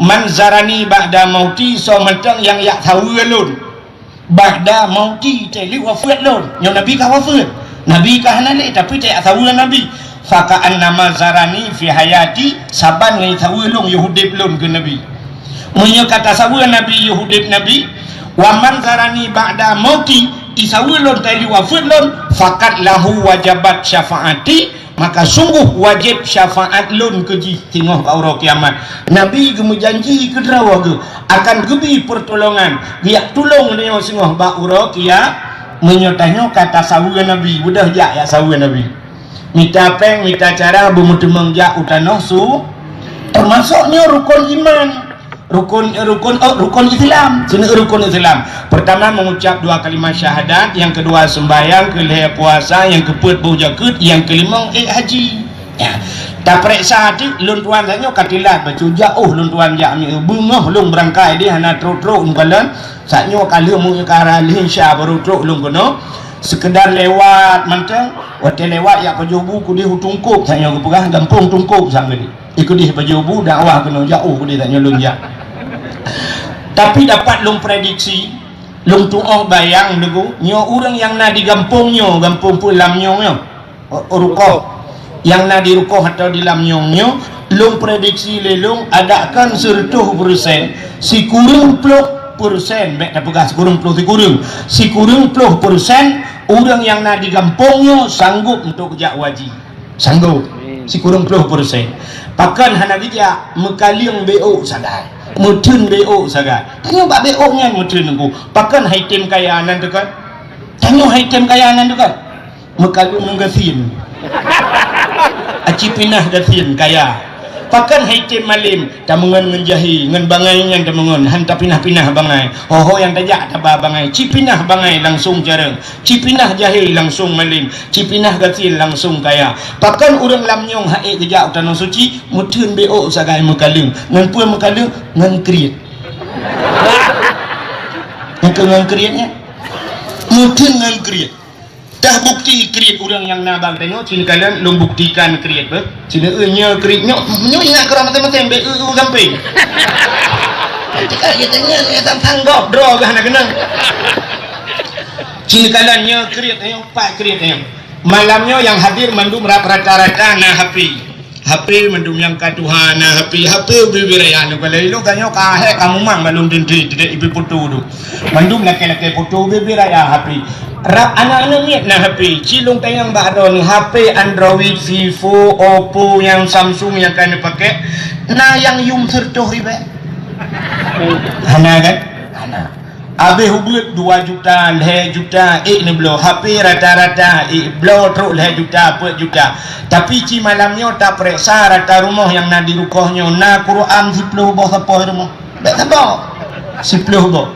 Man zarani ba'da mauti, soe mantong nyang jak saweue lôn. Ba'da mauti, teuk lheueh wafeuet lôn. Nyoe Nabi ka wafeuet. Nabi ka hana lé, tapi teuk jak saweue Nabi. Faka'annama zarani fi hayati, saban ngon saweue lôn yoh udeb lôn keu Nabi. Meunyoe ka tasaweue Nabi yoh udeb Nabi, wa man zarani ba'da mauti, i saweue lôn teuk lheueh wafeuet lôn, faqad lahu wajabat syafaati, maka sungguh wajéb syafaat lôn keu jih singoh bak uroe kiamat. Nabi geumeujanji keu droe geuh akan geubri peurtolongan, geujak tulông lé nyoe singoh bak uroe kia-, meunyoe tanyoe ka tasaweue Nabi, beudôh jak, jak saweue Nabi. Mita péng, mita cara, beumeuteumèe jak u tanoh su-, teumasok nyoe rukon iman. Rukun, rukun, oh, rukun Islam. Sinoe rukun Islam. Pertama, mengucap dua kalimat syahadat. Yang kedua, sembahyang. Keulhèe, puasa. Yang keupeuet, boh jakeuet. Yang kelima, ék haji. Ya. Tapareksa até, lôn tuan tanyoe ka teulat bacut jak, oh, lôn tuan jak mi-, beungoh lôn beurangkai deh, hana trok-trok lôn kalon. Saat nyoe ka lheueh mu-, ka lheueh sya baru trok lôn keunoe. Sekedar lewat mantong, watèe lewat jak pajoh bu keudeh u Teungkôk, saat nyoe geupeugah gampông Teungkôk sang keudeh. Ikudih pajoh bu dakwah keunoe jak, oh, kudih tanyoe lôn jak. Tapi dapat lôn prediksi, lôn tuoh bayang Teungku, nyoe ureueng nyang na di gampông nyoe, gampông peue Lamnyong nyoe, rukoh. Nyang na di rukoh atawa di Lamnyong nyoe, lôn prediksi lé lôn, adakkan seureutôh persen, sikureueng ploh persen, bèk tapeugah sikureueng ploh sikureueng, sikureueng ploh persen ureueng nyang na di gampông nyoe sanggop untuk jak haji. Sanggop. Amin. Sikureueng ploh persen. Pakon hana geujak, meukaleueng beuôk sagai. Meutheun beuôk sagai. Tanyoe bak beuôk nyan meutheun Teungku. Pakon han item kaya nan teuh kan? Tanyoe han item kaya nan teuh kan? Meukaleueng ngon gasien. Aci pinah gasien kaya. Pakon han item malem? Tameungon ngon jahé, ngon bangai nyan tameungon, han tapinah-pinah bangai. Ho-ho nyang tajak taba bangai, ci pinah bangai langsong carông, ci pinah jahé langsong malem, ci pinah gasien langsong kaya. Pakon ureueng Lamnyong han ék geujak u Tanoh Suci, meutheun beuôk sagai meukaleueng. Ngon peue meukaleueng? Ngon kriet. Ngon keu ngon kriet nyan? Meutheun ngon kriet. Dah bukti kriet ureueng nyang na bak tanyoe, ci neukalon lôn buktikan kriet beuh. Ci neu-, eu, nyoe kriet nyoe, nyoe ingat keudroe maséng-maséng, bèk eu, eu sampéng. Nanti ka geutanyong, ya, tang-tang gob, droe geuh hana keunong. Ci neukalon nyoe kriet nyoe, pat kriet nyoe. Malam nyoe nyang hadir mandum rata-rata na H P. H P mandum nyang ka tuha na H P, H P ubé-ubé raya nyoe. Kalau ilôn tanyoe ka hék ka mumang bak lôn teuntèe, teuntèe ié foto tu. Mandum lakèe-lakèe foto ubé-ubé raya H P. Rab aneuk-aneuk miet na H P. Ci lôn tanyong bak droeneuh, H P Android, Vivo, Oppo, nyang Samsung nyang ka neupaké, na nyang yum seureutôh ribèe? Hana kan? Hana. Abéh ubeuet dua juta, lhèe juta, ék neubloe. H P rata-rata ék bloe trok lhèe juta, peuet juta. Tapi ci malam nyoe tapareksa rata rumoh nyang na di rukoh nyoe, na Quran siploh boh sapoh rumoh. Bèk saboh. Siploh boh.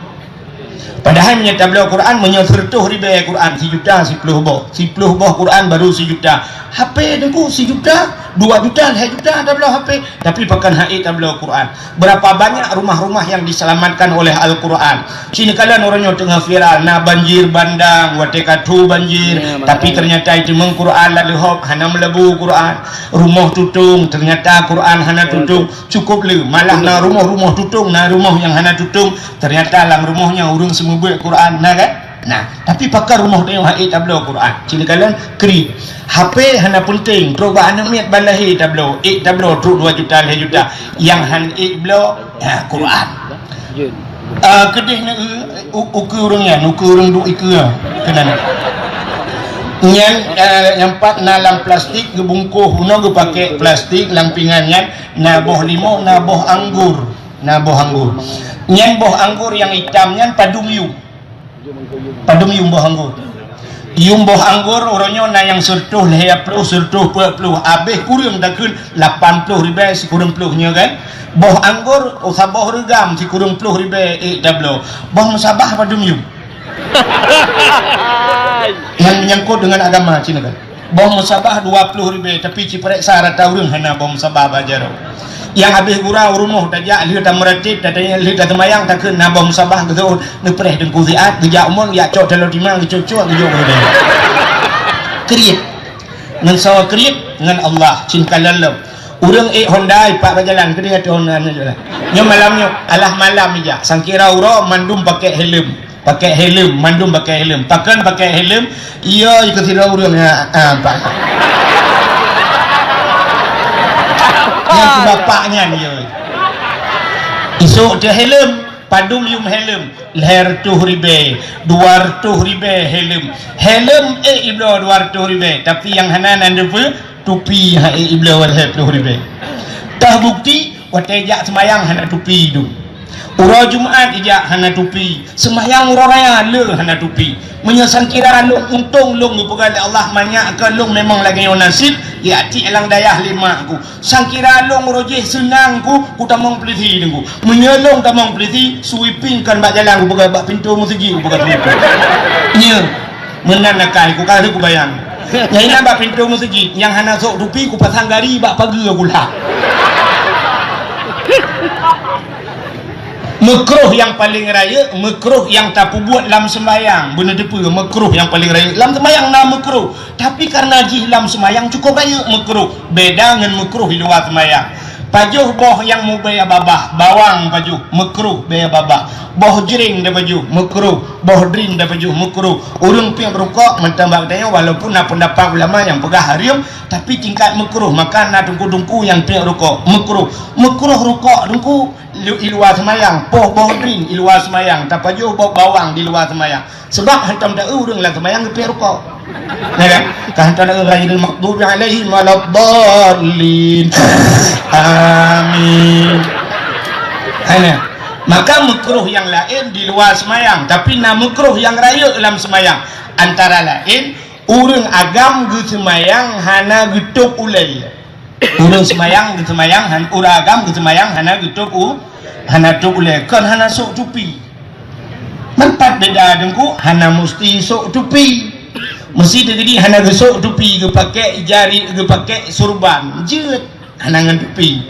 Padahai meunyoe tabloe Quran, meunyoe seureutôh ribèe Quran, sijuta siploh boh. Siploh boh Quran baru sijuta. H P Teungku sijuta, dua juta, lhèe juta tabloe H P. Tapi pakon han ék tabloe Quran. Berapa banyak rumah-rumah yang diselamatkan oleh Al-Quran. Ci neukalon uroe nyoe teungoh viral, na banjir bandang, watèe ka tho banjir, ya, tapi makanya ternyata iteumeung Quran lam leuhop, hana meulabu Quran. Rumoh tutong, ternyata Quran hana tutong. Cukup le, malah na rumoh-rumoh tutong, na rumoh nyang hana tutong, ternyata lam rumoh nyan ureueng seumeubeuet Quran, na kan? Nah, tapi pakon rumoh tanyoe han ék tabloe Quran. Ci neukalon kriet. H P hana peunteng, trok bak aneuk miet ban lahé tabloe, ék tabloe trok dua juta, lhèe juta. Nyang han ék bloe, ha, Quran. Ah, keudeh neu, u-, ukeue ureueng nyan, ukeue ureueng duek ikeue keunan. Nyan, ah, nyang pat na lam plastik geubungkoh, bunoe geupaké plastik lam pingan nyan, na boh limau, na boh anggor, na boh anggor. Nyan boh anggor nyang itam nyan padum yum. Padum yum boh anggô. Yum boh anggor uroe nyoe na nyang sireutôh lhèe ploh, sireutôh peuet ploh, abéh kureueng takheun lapan ploh ribèe sikureueng ploh nyoe kan. Boh anggor, oh, saboh reugam sikureueng ploh ribèe ék tabloe. Boh musabah padum yum? Nyang menyangkut dengan agama cit nyan kan. Boh musabah dua ploh ribèe, tapi cipareksa rata ureueng hana boh musabah bak jaroe. Nyang abéh gura u rumoh tajak lheueh tameuratéb, tatanyong lheueh taseumayang, takheun na boh musabah geuseuôt, neupreh teungku siat, geujak u mall, jak cok taloe timang, geucok-cok, geujok u rudée. Kriet. Ngon soe kriet? Ngon Allah, cit kalon lom. Ureueng ék Honda ipak bak jalan, keudéh ateueh Honda nyoe jalan. Nyoe malam nyoe, alah malam ijak, sangkira uroe mandum pakai helm. Pakai helm, mandum pakai helm. Pakon pakai helm? Iya, keu sidroe ureueng, ha, ha, nampak. Nyan keu bapak nyan, iya. Isok teuh helm, padum yum helm? Lhèe reutôh ribèe, dua reutôh ribèe helm. Helm ék ibloe dua reutôh ribèe, tapi nyang hana nan deupeue, tupi han ék ibloe lhèe ploh ribèe. Teuh bukti, watèe jak seumayang hana tupi dum. Uroe Jumat ijak hana tupi, seumayang uroe raya le hana tupi. Meunyoe sangkira lôn untông lôn geupeugah lé Allah, manyak keu lôn memang lagèe nyoe nasib, jak tiek lam dayah lé mak ku. Sangkira lôn uroe jéh seunang ku, kutamong peulisi teungku. Meunyoe lôn tamong peulisi, sweeping kon bak jalan kupeugah, bak pintoe meuseujid kupeugah sweeping. Nyo. Meunan akai ku, ka lheueh kubayang. Nyang inan bak pintoe meuseujid, nyang hana sôk tupi kupasang gari bak pageue kulhah. Meukruh nyang paleng rayeuk, meukruh nyang tapeubuet lam seumbayang. Beuneuteupeu, meukruh nyang paleng rayeuk. Lam seumbayang na meukruh, tapi kareuna jih lam seumbayang cukôp rayeuk meukruh. Beda ngon meukruh di luwa seumbayang. Pajoh boh nyang mubèe babah, bawang pajoh, meukruh bèe babah. Boh jreng tapajoh, meukruh. Boh drin tapajoh, meukruh. Ureueng piep rukok mantong bak geutanyoe, walaupun na peundapat ulama nyang peugah hareuem, tapi tingkat meukruh, maka na teungku-teungku nyang piep rukok, meukruh. Meukruh rukok teungku lu-, di luwa seumayang, poh boh drin di luwa seumayang, tapajoh boh bawang di luwa seumayang. Sabab hantom taeu ureueng lam seumayang geupiep rukok. Ya kan? Ka hantom taeu ghairil maghdubi alaihim waladdallin. Amin. Hana. Maka meukruh nyang laén di luwa seumayang, tapi na meukruh nyang rayeuk lam seumayang. Antara laén, ureueng agam geuseumayang hana geutôb ulèe. Ureueng seumayang geuseumayang han-, ureueng agam geuseumayang hana geutôb u-, hana tôb ulèe, kon hana sôk tupi. Meupat beda teungku, hana musti sôk tupi. Meusti teugidi hana geusôk tupi, geupakèk jari, geupakèk surban. Jeuet. Hana ngon tupi.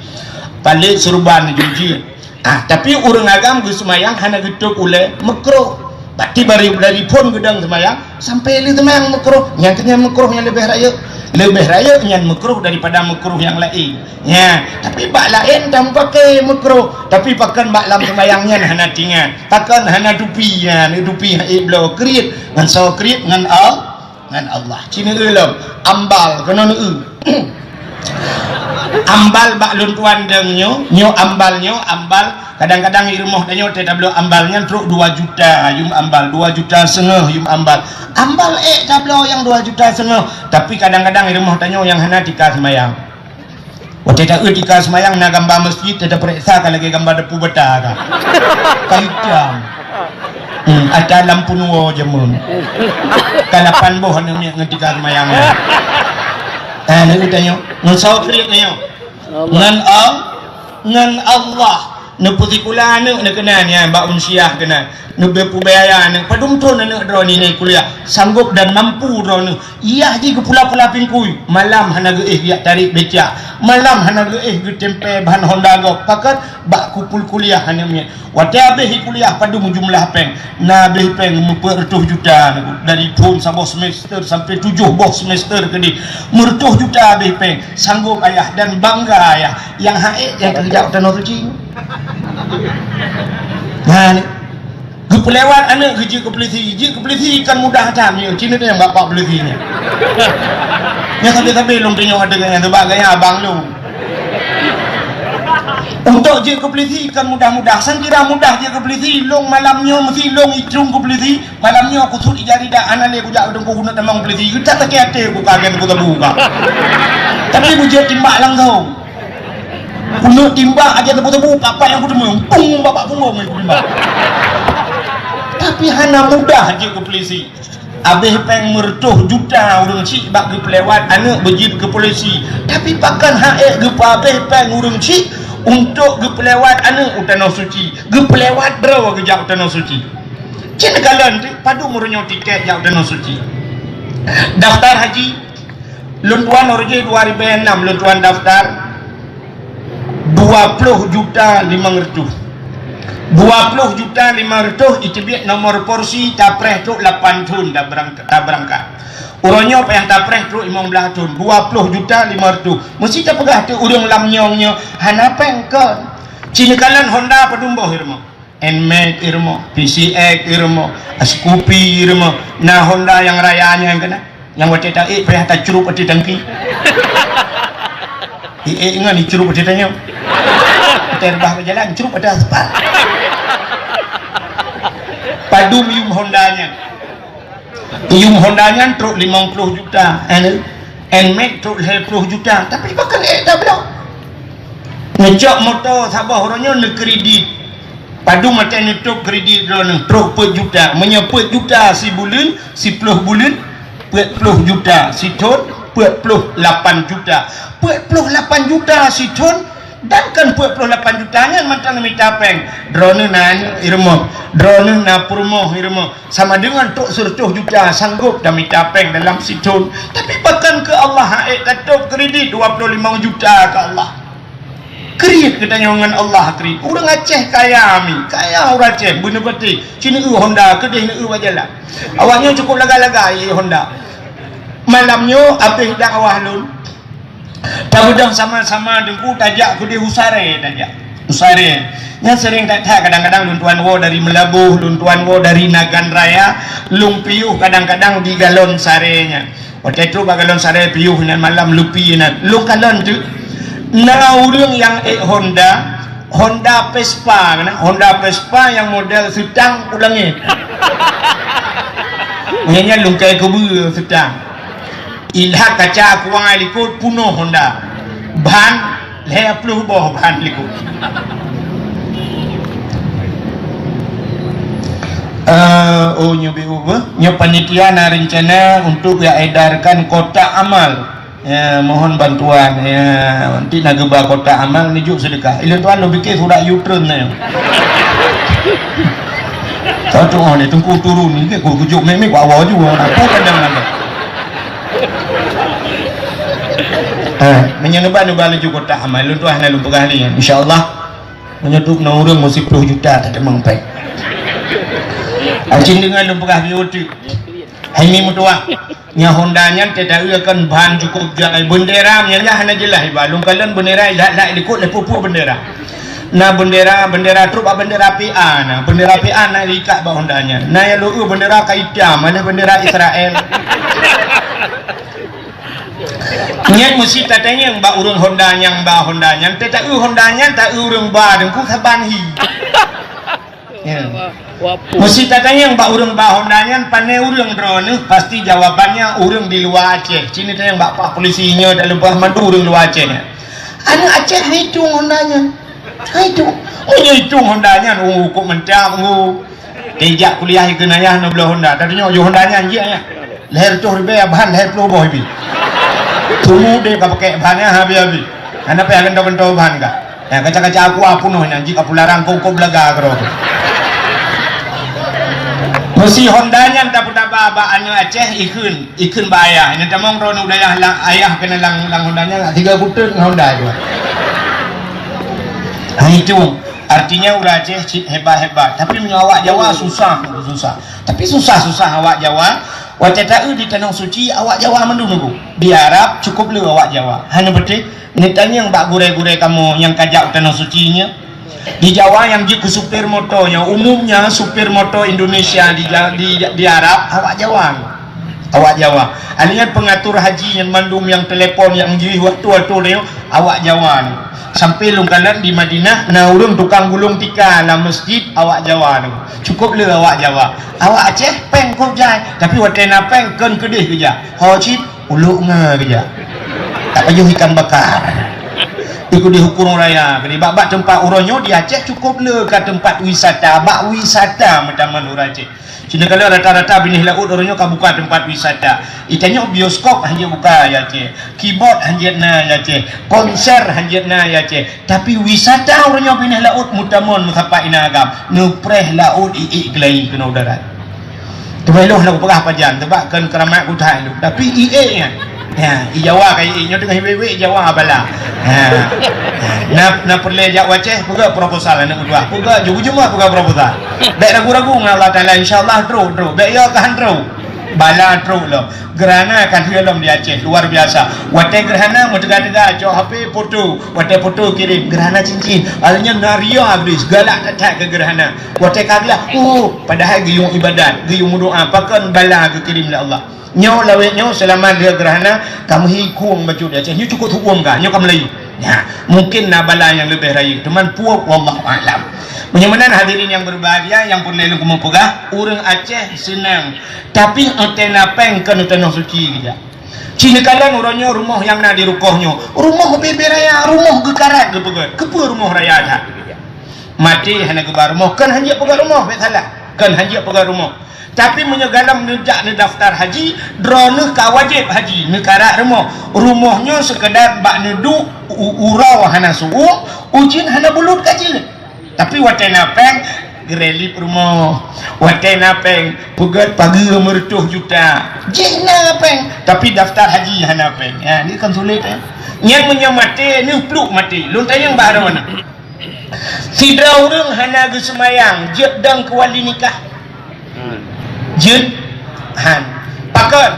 Palek surban jeuet. Ah, tapi ureueng agam geuseumayang hana geutôb ulèe, meukruh. Bati bari dari phôn geudong seumayang sampai lheueh seumayang meukruh. Nyang keunyan meukruh nyang leubeh rayeuk. Leubeh rayeuk nyan meukruh daripada meukruh nyang laén. Nya, tapi bak laén tameupakè meukruh, tapi pakon bak lam seumayang nyan hana tingat. Pakon hana tupi nyan, tupi han ék bloe kriet, ngon soe kriet, ngon Al-, ngon Allah. Ci neueu lom, ambal keunoe neueu. Ambal bak lôn tuan dong nyoe, nyoe ambal, nyoe ambal. Kadang-kadang di rumoh tanyoe teutabloe ambal nyan trok dua juta yum ambal, dua juta seungoh yum ambal. Ambal ék tabloe nyang dua juta seungoh, tapi kadang-kadang di rumoh tanyoe nyang hana tika seumayang. Watèe taeu tika seumayang na gamba meuseujid, teupeuriksa ka lagèe gamba depu bata ka. Ka itam. Hmm, ata lampu nuwoe jameun. Ka lapan boh aneuk miet ngon tika seumayang nyan. Ah, neueu tanyoe. Ngon soe kriet nyoe? Allah. Ngon Al-, ngon Allah. Neupeusikula aneuk neukeunan nyan bak unsiah keunan. Neubri peubiaya aneuk. Padum thôn aneuk droeneuh nyan kuliah. Sanggob dan mampu droeneuh. Yah jih geupula-pula pingkui, malam hana geuéh geujak tarek becak, malam hana geuéh geutempé ban honda gob, pakon bak kupul kuliah aneuk miet. Watèe habéh kuliah padum jumlah péng, na habéh péng meupeuet reutôh juta, dari thôn saboh semester sampai tujoh boh semester keudéh, meureutoh juta habéh péng, sanggob ayah dan bangga ayah, nyang han ék nyang keujak tanoh suci. Nah, ni. Geupeulewat aneuk geujeuet keu peulisi, jeuet keu peulisi kan mudah that nyoe, ci neueu nyang bak-bak peulisi nyoe. Nyan sabe-sabe lôn tanyong ateueh nyan, sabab gaya abang lôn. Untuk jeuet keu peulisi kan mudah-mudah, sang kira mudah jeuet keu peulisi, lôn malam nyoe meusi lôn itreun keu peulisi, malam nyoe kusut ija ridak hana lé kujak keu teungku keuneuk tamong peulisi, geutak sakét até ku ka gen ku tebu ka. Tapi bujeuet timbak langsong. Keuneuk timbak aja tebu-tebu, papak nyang kuteumé, pung babak punggong nyang kutimbak. Tapi hana mudah jeuet keu peulisi. Abéh péng meureutoh juta ureuëng chik bak geupeulewat aneuëk beujeuet keu polisi. Tapi pakon han ék geupeuabéh péng ureuëng chik untuk geupeulewat aneuëk u Tanoh Suci? Geupeulewat droe geujak u Tanoh Suci. Cit neukalon teuk, padum uroe nyoe tiket jak u Tanoh Suci. Daftar haji, lôn tuan uroe jih dua ribèe enam lôn tuan daftar, dua ploh juta limong reutôh. Dua ploh juta limong reutôh iteubiet nomor porsi, tapreh trok lapan thon tabeurangkat, tabeurangkat. Uroe nyoe payah tapreh trok limong blaih thon, dua ploh juta limong reutôh. Meusti tapeugah teuk ureuëng lam nyong nyoe hana péng kon. Cit neukalon Honda padum boh ireumoh. Nmax ireumoh, P C X ireumoh, Scoopy ireumoh. Na Honda nyang raya nyan keunan. Nyang watèe taék payah tacrup ateueh tangki. Iék ngon icrup ateueh tanyoe. Watèe reubah bak jalan, crup ateueh aspal. Padum yum Honda nyan. Yum Honda nyan trok limong ploh juta, eh, Nmax trok lhèe ploh juta, tapi pakon ék tabloe. Neucok moto saboh uroe nyoe neukredit. Padum watèe neutôp kredit droeneuh, trok peuet juta. Meunyoe peuet juta sibuleuen, siploh buleuen, peuet ploh juta sithon, peuet ploh lapan juta. Peuet ploh lapan juta sithon, dan kon peuet ploh lapan juta nyan mantong mita péng. Droeneuh na aneuëk ireumoh, droeneuh na peurumoh ireumoh. Sama deungon trok sireutoh juta sanggôp tamita péng dalam sithon. Tapi pakon keu Allah han ék tatôp kredit dua ploh limong juta keu Allah? Kriet geutanyoe ngon Allah, kriet. Ureuëng Aceh kaya mi, kaya ureuëng Aceh, beuneupatéh. Cit neueu Honda, keudeh neueu bak jalan. Awaknyoe cukup laga-laga iék Honda. Malam nyoe abéh dakwah lôn. Tabeudôh sama-sama Teungku, tajak keudeh u Saree, tajak u Saree. Nyan sering that-that, kadang-kadang lôn tuan woe dari Meulaboh, lôn tuan woe dari Nagan Raya, lôn piôh kadang-kadang di galon Saree nyan. Watèe trok bak galon Saree piôh nyan malam lupi nyan. Lôn kalon teuk, na ureuëng nyang ék Honda, Honda Vespa keunan, Honda Vespa nyang model seutang u langét. Nyan, nyan lôn kai keubeue seutang. Ilhat kaca kuang likot punoh Honda. Ban lhèe ploh boh ban likot. Eh, oh, nyoe B U beuh. Nyoe panitia na rencana untuk ya edarkan kotak amal. Ya, mohon bantuan. Ya, nanti na geuba kotak amal, neujok seudeukah. Ilôn tuan lôn pike surat U-turn na nyoe. Tahu tu, oh, ni Teungku turun ni, ke ku kujok meme ku awal juga. Apa kadang ada? Eh, meunyoe neuba, neuba laju kotak amal. Ilôn tuan hana lôn peugah lé. Insya-Allah, meunyoe tu na ureuëng meusiplôh juta, tak ada mangpai. Acing deungon lôn peugah biôti. Hai mi meutuah. Nyan Honda nyan teudaeue kon ban cukup jai. Beundera nyan hana jeulaih iba. Lôn kalon beundera ilak-lak likot lé peue-peue beundera. Na beundera, beundera trok bak beundera P A na. Beundera P A na ikat bak Honda nyan. Na nyang lôn eu beundera ka itam, mana beundera Israel. Nyan meusi tatanyong bak ureuëng Honda nyang ba Honda nyan. Teudaeue Honda nyan, taeu ureuëng ba Teungku saban hi. Ya. Meusi tatanyong bak ureuëng ba Honda nyan, pane ureuëng droeneuh, pasti jawabannya ureuëng di luwa Aceh. Cit neutanyong bak pak polisi nyoe, dak lumpah mandum ureuëng luwa Aceh nyan. Aneuëk Aceh han itueng Honda nyan. Han itueng. Meunyoe itueng Honda nyan, oh, kok mantap, oh. Teuh jak kuliah ikeue nyan nyoe bloe Honda. Tatanyong, "Yôh Honda nyan jih nyan?" Lhèe reutôh ribèe ban lhèe ploh boh ibi. Tumu deh ka pakai ban nyan habéh-habéh. Hana payah geuntô-geuntô ban ka. Nyan kaca-kaca aku apunoh nyan jih ka pularang kongkong belaga keudroe. Meusi Honda nyan tapeudapat bak aneuëk Aceh ikheun, ikheun bak ayah. Nyan tamong droeneuh u dayah lang, ayah keunan lang, lang Honda nyan tiga kuteuk ngon Honda jua. Ha itu artinya ureuëng Aceh cit hebat-hebat. Tapi meunyoe awak Jawa susah, susah. Tapi susah-susah awak Jawa. Watèe taeu di Tanoh Suci, awak Jawa mandum nunggu. Di Arab cukup le awak Jawa. Hana beutôi. Neutanyong bak gurèe-gurèe kamoe nyang ka jak u Tanoh Suci nyoe. Di Jawa nyang jeuet keu supir moto nyoe, umumnya supir moto Indonesia di Ja-, di, di Arab awak Jawa. Awak Jawa. Alian pengatur haji nyan mandum nyang telepon nyang jih waktu-waktu nyoe awak Jawa nyoe. Sampai lôn kalon di Madinah na ureuëng tukang gulong tika lam masjid awak Jawa nyoe. Cukup le awak Jawa. Awak Aceh péng kôb jai, tapi watèe na péng kon keudeh geujak. Ho cit ulok nge geujak. Tak pajoh ikan bakar. Di Hukung Raya, di bak-bak teumpat uroe nyoe di Aceh cukup le ka teumpat wisata, bak wisata meutamong ureuëng Aceh. Cina kalau rata-rata binéh laôt uroe nyoe ka buka teumpat wisata. Itanyoe bioskop hanjeuet buka ya Aceh, keyboard hanjeuet na ya Aceh, konser hanjeuet na ya Aceh. Tapi wisata uroe nyoe binéh laôt meutamong meusapat inan agam, neupreh laôt iék geulayi keunoe darat. Teuma ilôn hana kupeugah pajan, teuma kon keuramat kutai lôn. Tapi iék nyan. Ya, i Jawa ka iék nyoe teungoh iwék-wék Jawa bala. Ha. Na, na peureulée jak u Aceh, peugah proposal aneuk meutuah. Peugah jeuet-jeuet peugah proposal. Bék ragu-ragu ngon Allah Taala, insya Allah trok, trok. Bék yo ka han trok. Bala trok lom. Gerhana ka lheueh lom di Aceh, luar biasa. Watée gerhana meuteuga-teuga cok H P foto, watée foto kirém gerhana cincin. Alanya na ria habis, galak that-that keu gerhana. Watée ka glah, oh, padahai geuyue ibadat, geuyue meudoa, pakon bala geukirém lé Allah. Nyoe lawét nyoe seulama lheueh gerhana ka meuhi khueng bacut di Aceh. Nyoe cukup huköm ka, nyoe ka meulayeue. Nah, mungkin na bala nyang leubeh rayeuk, teuma peue wallahu a'lam. Meunyoe meunan hadirin nyang berbahagia, nyang peureulée lôn keumeung peugah, ureuëng Aceh seunang, tapi enteuk na péng keu tanoh suci geujak. Cina kalon uroe nyoe rumoh nyang na di rukoh nyoe, rumoh bebe raya, rumoh geukarat geupeugét. Keupeue rumoh raya that? Maté hana geuba rumoh, kon hanjeuet peugét rumoh, bék salah. Kon hanjeuet peugét rumoh. Tapi meunyoe galom neujak neudaftar haji, droeneuh ka wajéb haji, neukarat rumoh. Rumoh nyoe seukeudar bak neuduek u-, uroe hana suueng, ujeuen hana bulut ka jeuet. Tapi watée na péng, geurelip rumoh. Watée na péng, peugét pageue meureutoh juta. Jih na péng, tapi daftar haji hana péng. Ha, ni kan sulet, eh. Nyang meunyoe maté, neuh pluek maté. Lôn tanyong bak droeneuh. Sidroe ureuëng hana geuseumayang, jeuet dong keu wali nikah? Jeuet? Han. Pakon?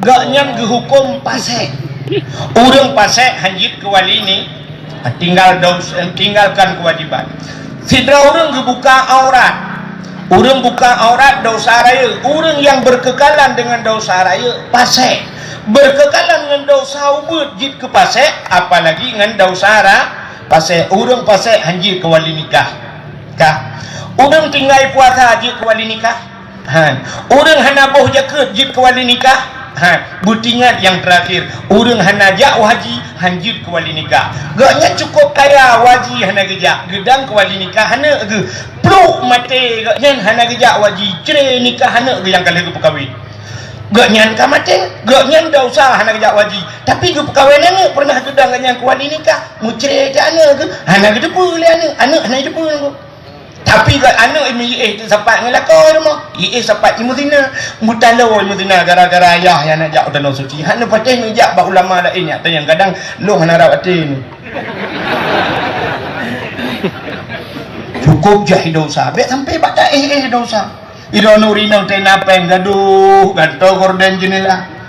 Gobnyan geuhuköm pasék. Ureuëng pasék han jeuet keu wali ni, tinggal dos-, tinggalkan keuwajiban. Sidroe ureuëng geubuka aurat. Ureuëng buka aurat dosa rayeuk. Ureuëng nyang beukeukalan deungon dosa rayeuk, pasék. Beukeukalan ngon dosa ubeuet jeuet keu pasék, apalagi ngon dosa ra-, pasék. Ureuëng pasék han jeuet keu wali nikah. Kah. Ureuëng tinggai puasa jeuet keu wali nikah? Han. Ureuëng hana boh jakeuet jeuet keu wali nikah? Han. Beutingat nyang teurakhir, ureuëng hana jak u haji, han jeuet keu wali nikah. Gobnyan cukup kaya, u haji hana geujak, geudong keu wali nikah aneuk geuh. Pluek maté gobnyan hana geujak u haji, cre nikah aneuk geuh nyang ka lheueh geupeukawen. Gobnyan ka maté, gobnyan dosa hana geujak u haji. Tapi geupeukawen aneuk peureunah geudong gobnyan keu wali nikah, meucre cit aneuk geuh, hana geuteupeue lé aneuk, aneuk hana jiteupeue lé geuh. Tapi gobnyan aneuk meuiéh teuh sapat ngon lakoe rumoh, iéh sapat imeuzina, meutaloe imeuzina gara-gara ayah nyang hana jak u tanoh suci. Hana patéh neujak bak ulama laén nyang tanyong kadang lôn hana rab até nyoe. Cukup jai dosa, bék sampai bak taéh-éh dosa. Iroe nuri nong tena péng gadoh, gantoe gorden jeunela.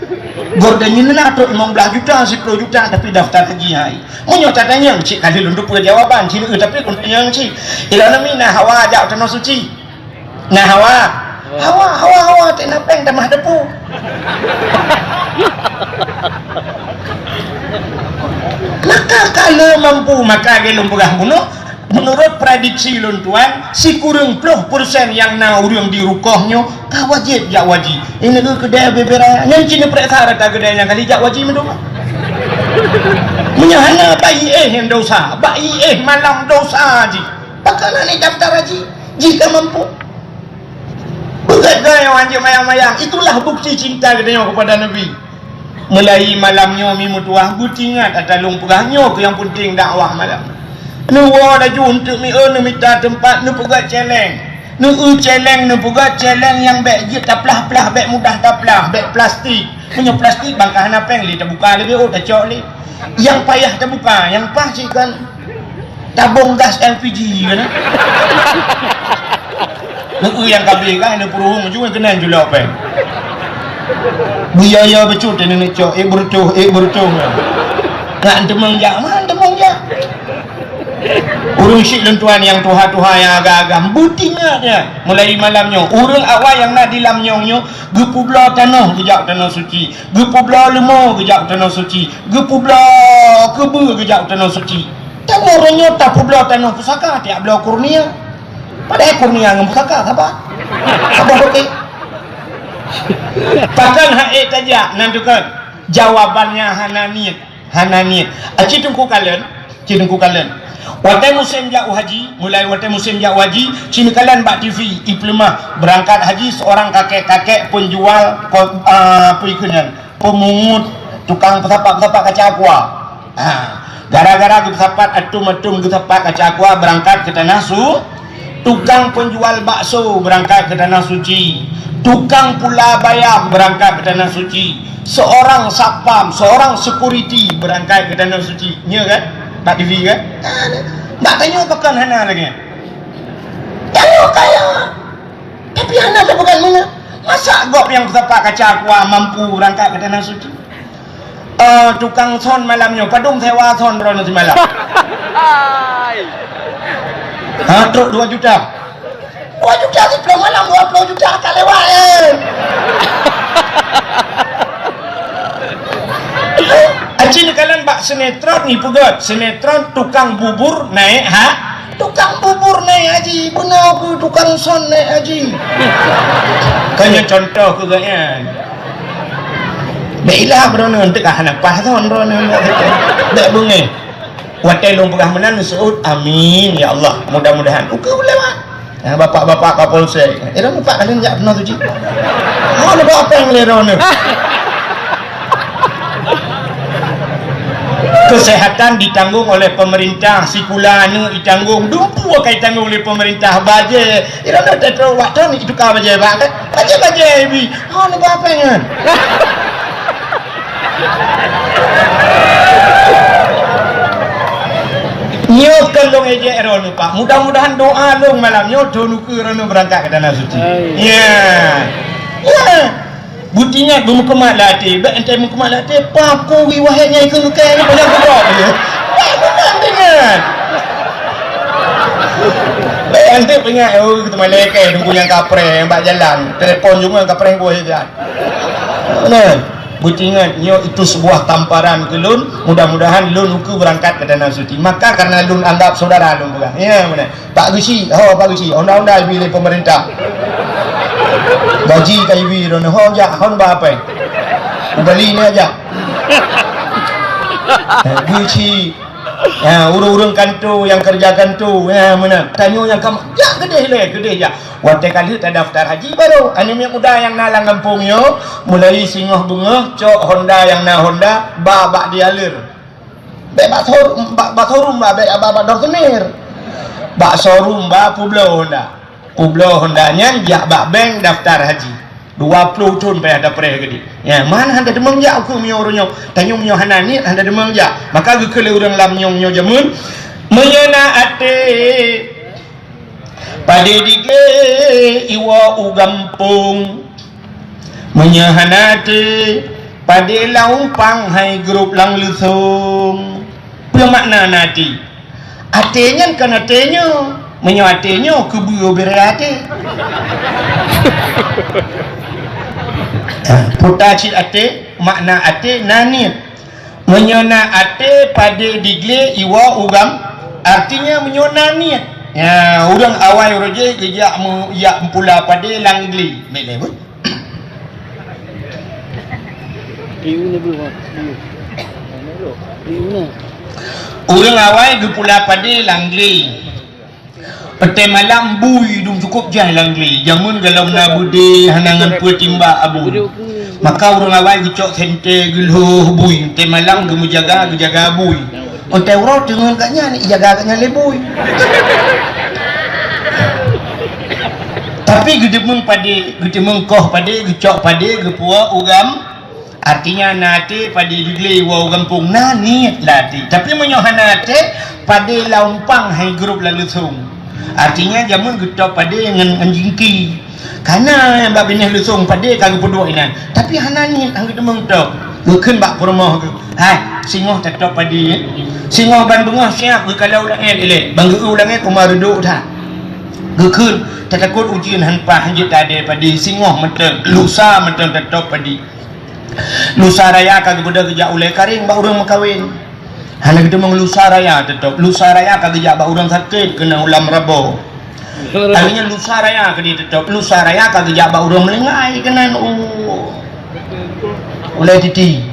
Gorden jeunela trok limong blaih juta, siploh juta, tapi daftar haji hai. Meunyoe tatanyong, cit kali lôn teupeue jawaban, cit, eh, tapi lôn tanyong cit. Iroe nami na hawa jak u tanoh suci. Na hawa. Hawa, hawa, hawa, tena péng tamah depu. Maka kalau mampu, maka lagée lôn peugah bunoe, Meunurot prediksi lôn tuan, sikureueng ploh persen nyang na ureuëng di rukoh nyoe ka wajéb jak u haji. Ini ke keudée bebe raya. Nyan cit neupeureksa rata keudée nyang kali jak u haji meudua. Meunyoe hana bak iéh nyang dosa, bak iéh malam dosa jih. Pakon hana daftar haji? Jih ka mampu. Beugét gaya hanjeuet mayang-mayang. Itulah bukti cinta geutanyoe kepada Nabi. Mulai malam nyoe mi meutuwah beutingat ata lôn peugah nyoe keuh nyang peunteng dakwah malam. Neuwoe laju eunteuk mi eu neumita teumpat neupeugah celeng. Neueu celeng neupeugah celeng nyang bék jeuet taplah-plah, bék mudah taplah, bék plastik. Meunyoe plastik bangka hana péng lé tabuka lé B O tacok lé. Nyang payah tabuka, nyang paih cit kan. Tabong gas L P G kan? Neu nyang ka bri kan, neu peuruhong ju keunan julok péng. Biaya becut nenek cok, eh, berutuh, eh, berutuh. Nak teumong jak, man teumong jak. Ureuëng syik lôn tuan nyang tuha-tuha nyang agam-agam, beutingat ya. Mulai malam nyoe, ureuëng awai nyang na di lam nyong nyoe, geupubloe tanoh geujak tanoh suci, geupubloe leumo geujak tanoh suci, geupubloe keubeue geujak tanoh suci. Tanyoe uroe nyoe tapubloe tanoh pusaka, tiak bloe kurnia. Padahai kurnia ngon pusaka saban. Saban oke. Pakon hak ék tajak nan tukon? Jawabannya hana niet, hana niet. Aci Teungku Kalon, Ci Teungku kalon. Watée musém jak u haji, mulai watée musém jak u haji, ci neukalon bak T V, ipeuleumah beurangkat haji seurang kakek-kakek peunjual ko-, ah, peue keunan, peumungut, tukang peusapat-peusapat kaca aqua. Ha, gara-gara geupeusapat atom-atom geusapat kaca aqua beurangkat keu tanoh su-, tukang peunjual bakso beurangkat keu tanoh suci, tukang pula bayam beurangkat keu tanoh suci, seurang satpam, seurang security beurangkat keu tanoh suci. Nyo kan? Bak T V kan? Bak tanyoe pakon hana lagée nyan. Tanyoe kaya, tapi hana teupeugah meunan. Masa gob nyang peusapat kaca aqua mampu beurangkat keu tanoh suci? Eh, tukang son malam nyoe, padum sewa son droeneuh simalam? Hai. Ha, trok dua juta. Dua juta siplôh malam, dua ploh juta ka lewat, eh. Aci neukalon bak sinetron, ipeugét sinetron tukang bubur naik ha-, tukang bubur naik haji, beuna keu tukang son naik haji. Kan nyoe contoh keu gobnyan. Bèk ilap droeneuh, teuka hana paih thon droeneuh. Bèk beungéh. Watèe lôn peugah meunan, seuôt, "Amin, ya Allah. Mudah-mudahan." Ukeue lewat. Nah, bapak-bapak Kapolsek, "Eh, droeneuh Pak, kalian jak peunoh suci." Oh, leubeh apéng lé droeneuh. Kesehatan ditanggung oleh pemerintah, sikula aneuk ditanggung, dumpeue ka ditanggung lé pemerintah, bajèe. Droeneuh teutrok bak thon, ituka bajèe bak, kan? Bajèe-bajèe ibi. Ha, leubeh apéng nyan. Nyoe kon lôn ejek droeneuh, Pak. Mudah-mudahan doa lôn malam nyoe, thon ukeue droeneuh beurangkat keu Tanah Suci. Hai. Ya. Ya. Beutingat beumeukeumah lam até. Bèk enteuk meukeumah lam até, pakoe wahé nyang ikheun keu kèe nyoe, panyang keudroe. Bèk meunan teuingat. Bèk enteuk peuingat, oh, keu malaikat, teungku nyang kapreh, bak jalan. Telepon juga kapreh boh jalan. Nah, beutingat, nyoe itu sebuah tamparan keu lôn, mudah-mudahan lôn ukeue beurangkat keu Tanah Suci. Maka karena lôn anggap saudara lôn peugah. Ya, beuna. Pak Geuchik, ho, Pak Geuchik, honda-honda ibi lé pemerintah. Gaji ka ibi droeneuh, ho, jak, ho, ba apa? Ubali ni aja. Geuchik. Ya, ureueng-ureueng kanto, nyang keureuja kanto, ya, meunan. Tanyoe nyang ka, jak keudeh lé, keudeh jak. Watèe ka lheueh tadaftar haji baru, aneuk miet muda nyang na lam gampông nyoe, mulai singoh beungoh cok honda nyang na honda, ba bak dealer. Bèk bak showroom, bak, bak showroom ba, bèk ba, bak dorsemir. Bak showroom ba peubloe honda. Peubloe honda nyan jak bak bank daftar haji. Dua ploh thon payah tapreh keudeh. Ya, man hana deungon jak ukeue meunyoe uroe nyoe. Tanyoe meunyoe hana niet, hana deungon jak. Maka geukheun lé ureueng lam nyong nyoe jameun, meunyoe na até, padé diglé iwoe u gampông. Meunyoe hana até, padé lam umpang hai grob lam leusông. Peue makna na até? Até nyan kon até nyoe. Meunyoe até nyoe, keubeue bri até. Puta cit até, makna até na niet. Meunyoe na até padé diglé iwoe u gam, artinya meunyoe na niet. Ya, ureueng awai uroe jih geujak meu-, jak meupula padé lam glé. Bèk lé, beuh. Ureueng awai geupula padé lam glé. Watèe malam bui dum cukôp jai lam glé. Jameun golom na beudé hana ngon peue timbak abui. Maka ureueng awai geucok senter geulhôh bui. Watèe malam geumeujaga, geujaga bui. Watèe uroe teungeut gobnyan, ijaga gobnyan lé bui. Tapi geuteumeung padé, geuteumeung koh padé, geucok padé, geupuwoe u gam. Artinya na até padé diglé iwoe u gampông, na niet lam até. Tapi meunyoe hana até, padé lam umpang hai grob lam leusông. Artinya jameun geutôb padé ngon, ngon jingki. Kana bak binéh leusông padé ka geupeuduek inan. Tapi hana niet, hana geuteumeung tôb. Geukheun bak peurumoh geuh, "Hai, singoh tatôb padé, eh. Singoh ban beungoh siap geukalon u langèt ilèe. Ban geu-eu u langèt teuma reudôk that." Geukheun, tatakot ujeuen han paih jeuet tadè padé, singoh mantong, lusa mantong tatôb padé. Lusa raya ka geubeudôh geujak ulèe karéng bak ureueng meukawen. Hana geuteumeung lusa raya teutôb. Lusa raya ka geujak bak ureueng sakét keunan ulam rabo. Akhirnya lusa raya keudéh teutôb. Lusa raya ka geujak bak ureueng meulinggai keunan u-, ulèe titi.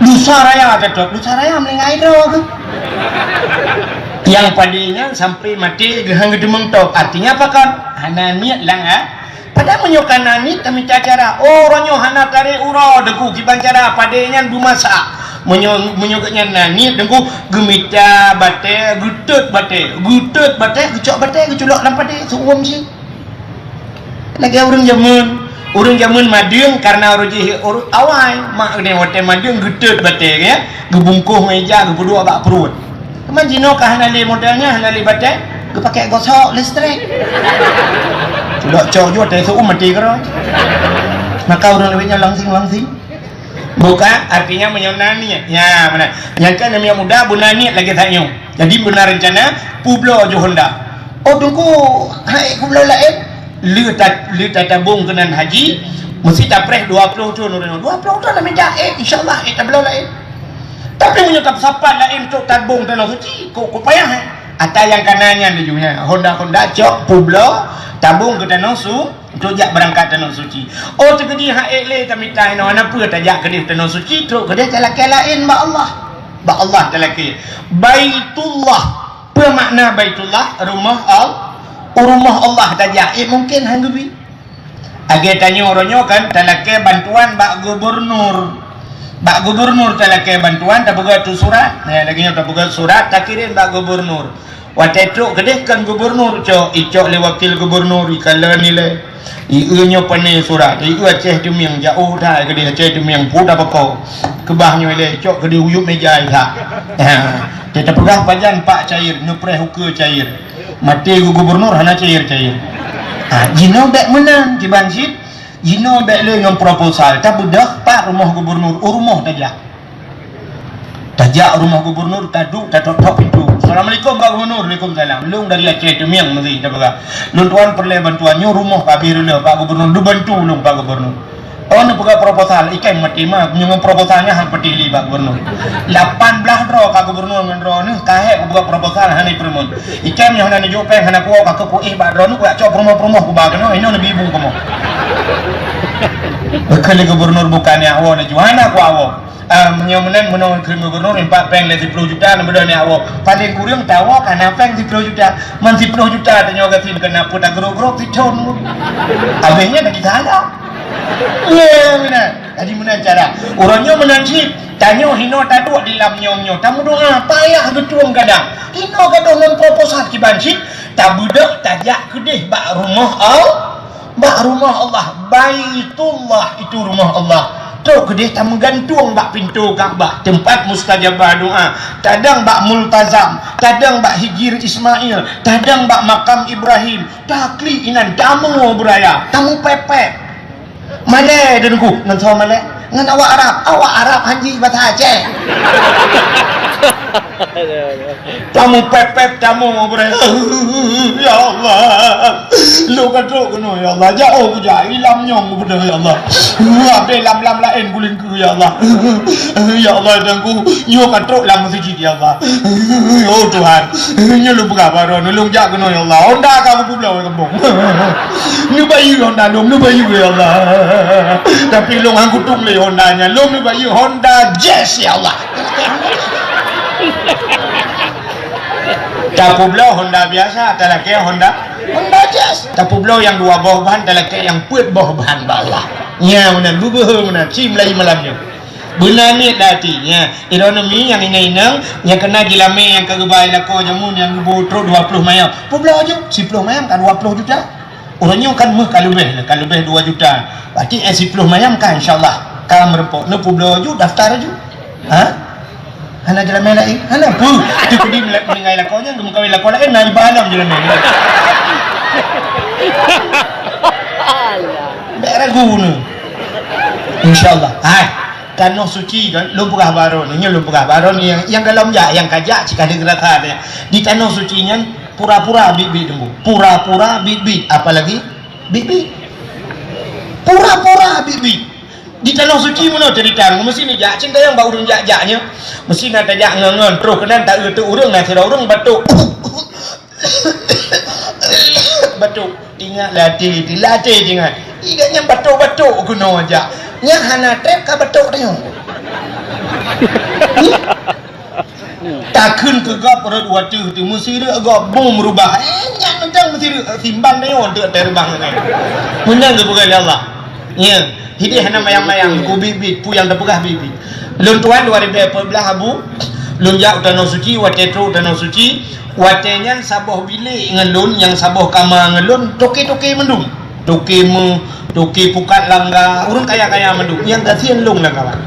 Dosa raya teutap, dosa raya meuninggai droe keuh. Nyang padé nyan sampai maté geuhang geudeumeung top. Artinya apa kon? Hana niet lang, ha? Padahai meunyoe ka na niet, tamita cara. Oh, uroe nyoe hana tarek uroe, Teungku, kiban cara padé nyan beumasak. Meunyoe, meunyoe geuhnyan na niet, Teungku, geumita batée, geutot batée, geutot batée, geucok batée, geuculok lam padé, seuuem cit. Lagée ureuëng jameun, ureuëng jameun madeueng karena ureuëng jih ureuëng awai, mak geuhnyan watée madeueng geutot batée, ya, geubungkôh meja, geupeuduek bak pruet. Teuma jinoe ka hana lé model nyan, hana lé batée, geupakée gosok listrik. Culok cok jua, watée seuuem maté keudroe. Maka ureuëng lawét nyan langsing-langsing. Bukan, artinya meunyoe na niet. Ya, beuna. Nyang kan nyang muda beuna niet lagée that nyoe. Jadi beuna rencana, peubloe ju Honda. Oh, Teungku, hai peubloe laén. Le ta-, le tatabong keunan haji, meusti tapreh dua ploh thon ureuëng nyoe. Dua ploh thon na mita, eh, insya Allah, eh, tabloe laén. Tapi meunyoe tapeusapat laén trok tabong tanoh suci, kok, kok payah, eh. Ata nyang kana nyan laju nyan. Honda-honda cok, peubloe, tabong keu tanoh su-, Untuk jak beurangkat tanoh suci. Oh, teukeudi han ék lé tamita inoe, hana peue tajak keudeh tanoh suci, trok keudeh talakée laén bak Allah. Bak Allah talakée. Baitullah. Peue makna Baitullah? Rumoh Al-, rumoh Allah tajak. Eh, mungken han geubi. Lagée tanyoe uroe nyoe kan talakée bantuan bak gubernur. Bak gubernur talakée bantuan, tapeugah tu surat. Nah, lagée nyoe tapeugah surat, takirém bak gubernur. Watée trok keudeh kon gubernur cok, icok lé wakil gubernur, ikalon ilée. Ieu nyoe pane surat, ieu Aceh Teumieng, jaoh that keudeh Aceh Teumieng, peue tabako. Keubah nyoe ilée, icok keudeh uyueb meja that. Ha, teupeugah pajan pak cair, neupreh ukeue cair. Maté geu-, gubernur hana cair-cair. Ha, jinoe bék meunan, kiban cit. Jinoe bék lé ngon proposal, tabeudôh pat rumoh gubernur, u rumoh tajak. Tajak rumoh gubernur, taduek, tatok-tok pintoe. "Assalamualaikum, Pak Gubernur." "Waalaikumsalam." "Lôn dari Aceh Teumieng meusi," tapeugah. "Lôn tuan peureulée bantuan nyoe rumoh ka abéh reuloh, Pak Gubernur. Neubantu lôn, Pak Gubernur." Oh, neupeugah proposal, ikai maté ma, nyoe ngon proposal nyan han peudeh lé, Pak Gubernur. Lapan blaih droe ka gubernur ngon droeneuh, ka hék geupeugah proposal hana ipeureumeun. Ikai meunyoe hana neujok péng, hana kuwoe, ka keuh kuéh bak droeneuh, kujak cok peurumoh-peurumoh kuba keunoe, inoe neubi bu kamoe. Kheun lé gubernur bukan nyang woe laju, hana kuwoe. Ah, meunyoe meunan, meunoe kheun gubernur, impat péng lé siploh juta, neubeudôh nyang woe. Paleng kureueng tawoe ka na péng siploh juta. Man siploh juta tanyoe gasien keunan peue tagrok-grok sithon. Abéh nyan lagi salah. Ye, meunan. Jadi meunan cara. Uroe nyoe meunan cit. Tanyoe hinoe taduek di lam nyong nyoe. Tameudoa payah geutueng kadang. Hinoe gadoh ngon proposal kiban cit. Tabeudôh tajak keudeh bak rumoh Allah. Bak rumoh Allah. Baitullah itu rumoh Allah. Trok keudeh tameugantung bak pintoe Ka'bah, teumpat mustajabah doa. Tadong bak Multazam, tadong bak Hijir Ismail, tadong bak makam Ibrahim. Takli inan tamu beuraya, tamu pepet. Malée deungon ngon soe malée? Ngon awak Arab. Awak Arab hanji bahasa Aceh. Tamu pepet, tamu beuraya. Ya Allah. Lôn ka trok keunoe, ya Allah. Jaoh kujak, ilam nyong beudôh, ya Allah. Abéh lam-lam laén kulingkeu, ya Allah. Ya Allah, Tuhanku, nyoe ka trok lam meuseujid, ya Allah. Oh Tuhan, nyoe lôn peugah bak droeneuh, lôn jak keunoe, ya Allah. Honda ka kupeubloe kampung. Neubayeue Honda lôn, neubayeue, ya Allah. Tapi lôn han kutueng lé Honda nyan, lôn neubayeue Honda Jazz, ya Allah. Tapeubloe Honda biasa, talakée Honda, Honda Jazz. Tapeubloe nyang dua boh ban, talakée nyang peuet boh ban bak Allah. Nyan meunan, beubeuhe meunan, si mulai malam nyoe. Beuna niet lam até, nyan. Droeneuh mi nyang inong-inong, nyang keunan jilamé nyang ka geuba i lakoe jameun nyang geuba trok dua ploh mayam. Peubloe ju, siploh mayam ka dua ploh juta. Uroe nyoe kan méuh ka leubeh, ka leubeh dua juta. Berarti, eh, siploh mayam ka, insya Allah. Ka meureumpok. Neupeubloe ju, daftar ju. Ha? Hana jalan laén? Hana peue. Teukeudi meuninggai lakoe nyan, geumeukawen lakoe laén, na iba lom jalan laén. Bék ragu neuh. Insya Allah. Hai. Tanoh suci kan, lôn peugah bak droeneuh, nyoe lôn peugah bak droeneuh nyang, nyang golom jak, nyang ka jak, cit ka lheueh geurasa nyan. Di tanoh suci nyan, pura-pura biet-biet teungku. Pura-pura biet-biet, apalagi biet-biet. Pura-pura biet-biet. Di tanoh suci meunoe cerita, meusti neujak, cit tanyong bak ureueng jak-jak nyoe. Meusti na tajak ngon-ngon, troh keunan taeu teuk ureueng, na sidroe ureueng batuk. Batuk, ingat latih, latih ingat. Ingat nyang batuk-batuk keunoe jak. Nyang hana trép ka batuk teuh. Takheun keu gob rot watèe teu meusireuk gob bom rubah. Eh, nyan mantong meusireuk, simbang dayong teu terbang nyan. Meunan geupeugah lé Allah. Ya, hideh hana mayang-mayang, ku bit-bit, peue nyang teupeugah bit-bit. Lôn tuan dua ribèe empat belas Abu, lôn jak u Tanoh Suci, watèe trok u Tanoh Suci, watèe nyan saboh bilék ngon lôn, nyang saboh kama ngon lôn, toke-toke mandum. Toke meu, toke pukat langga, ureueng kaya-kaya mandum. Nyang gasien lôn lam kawan.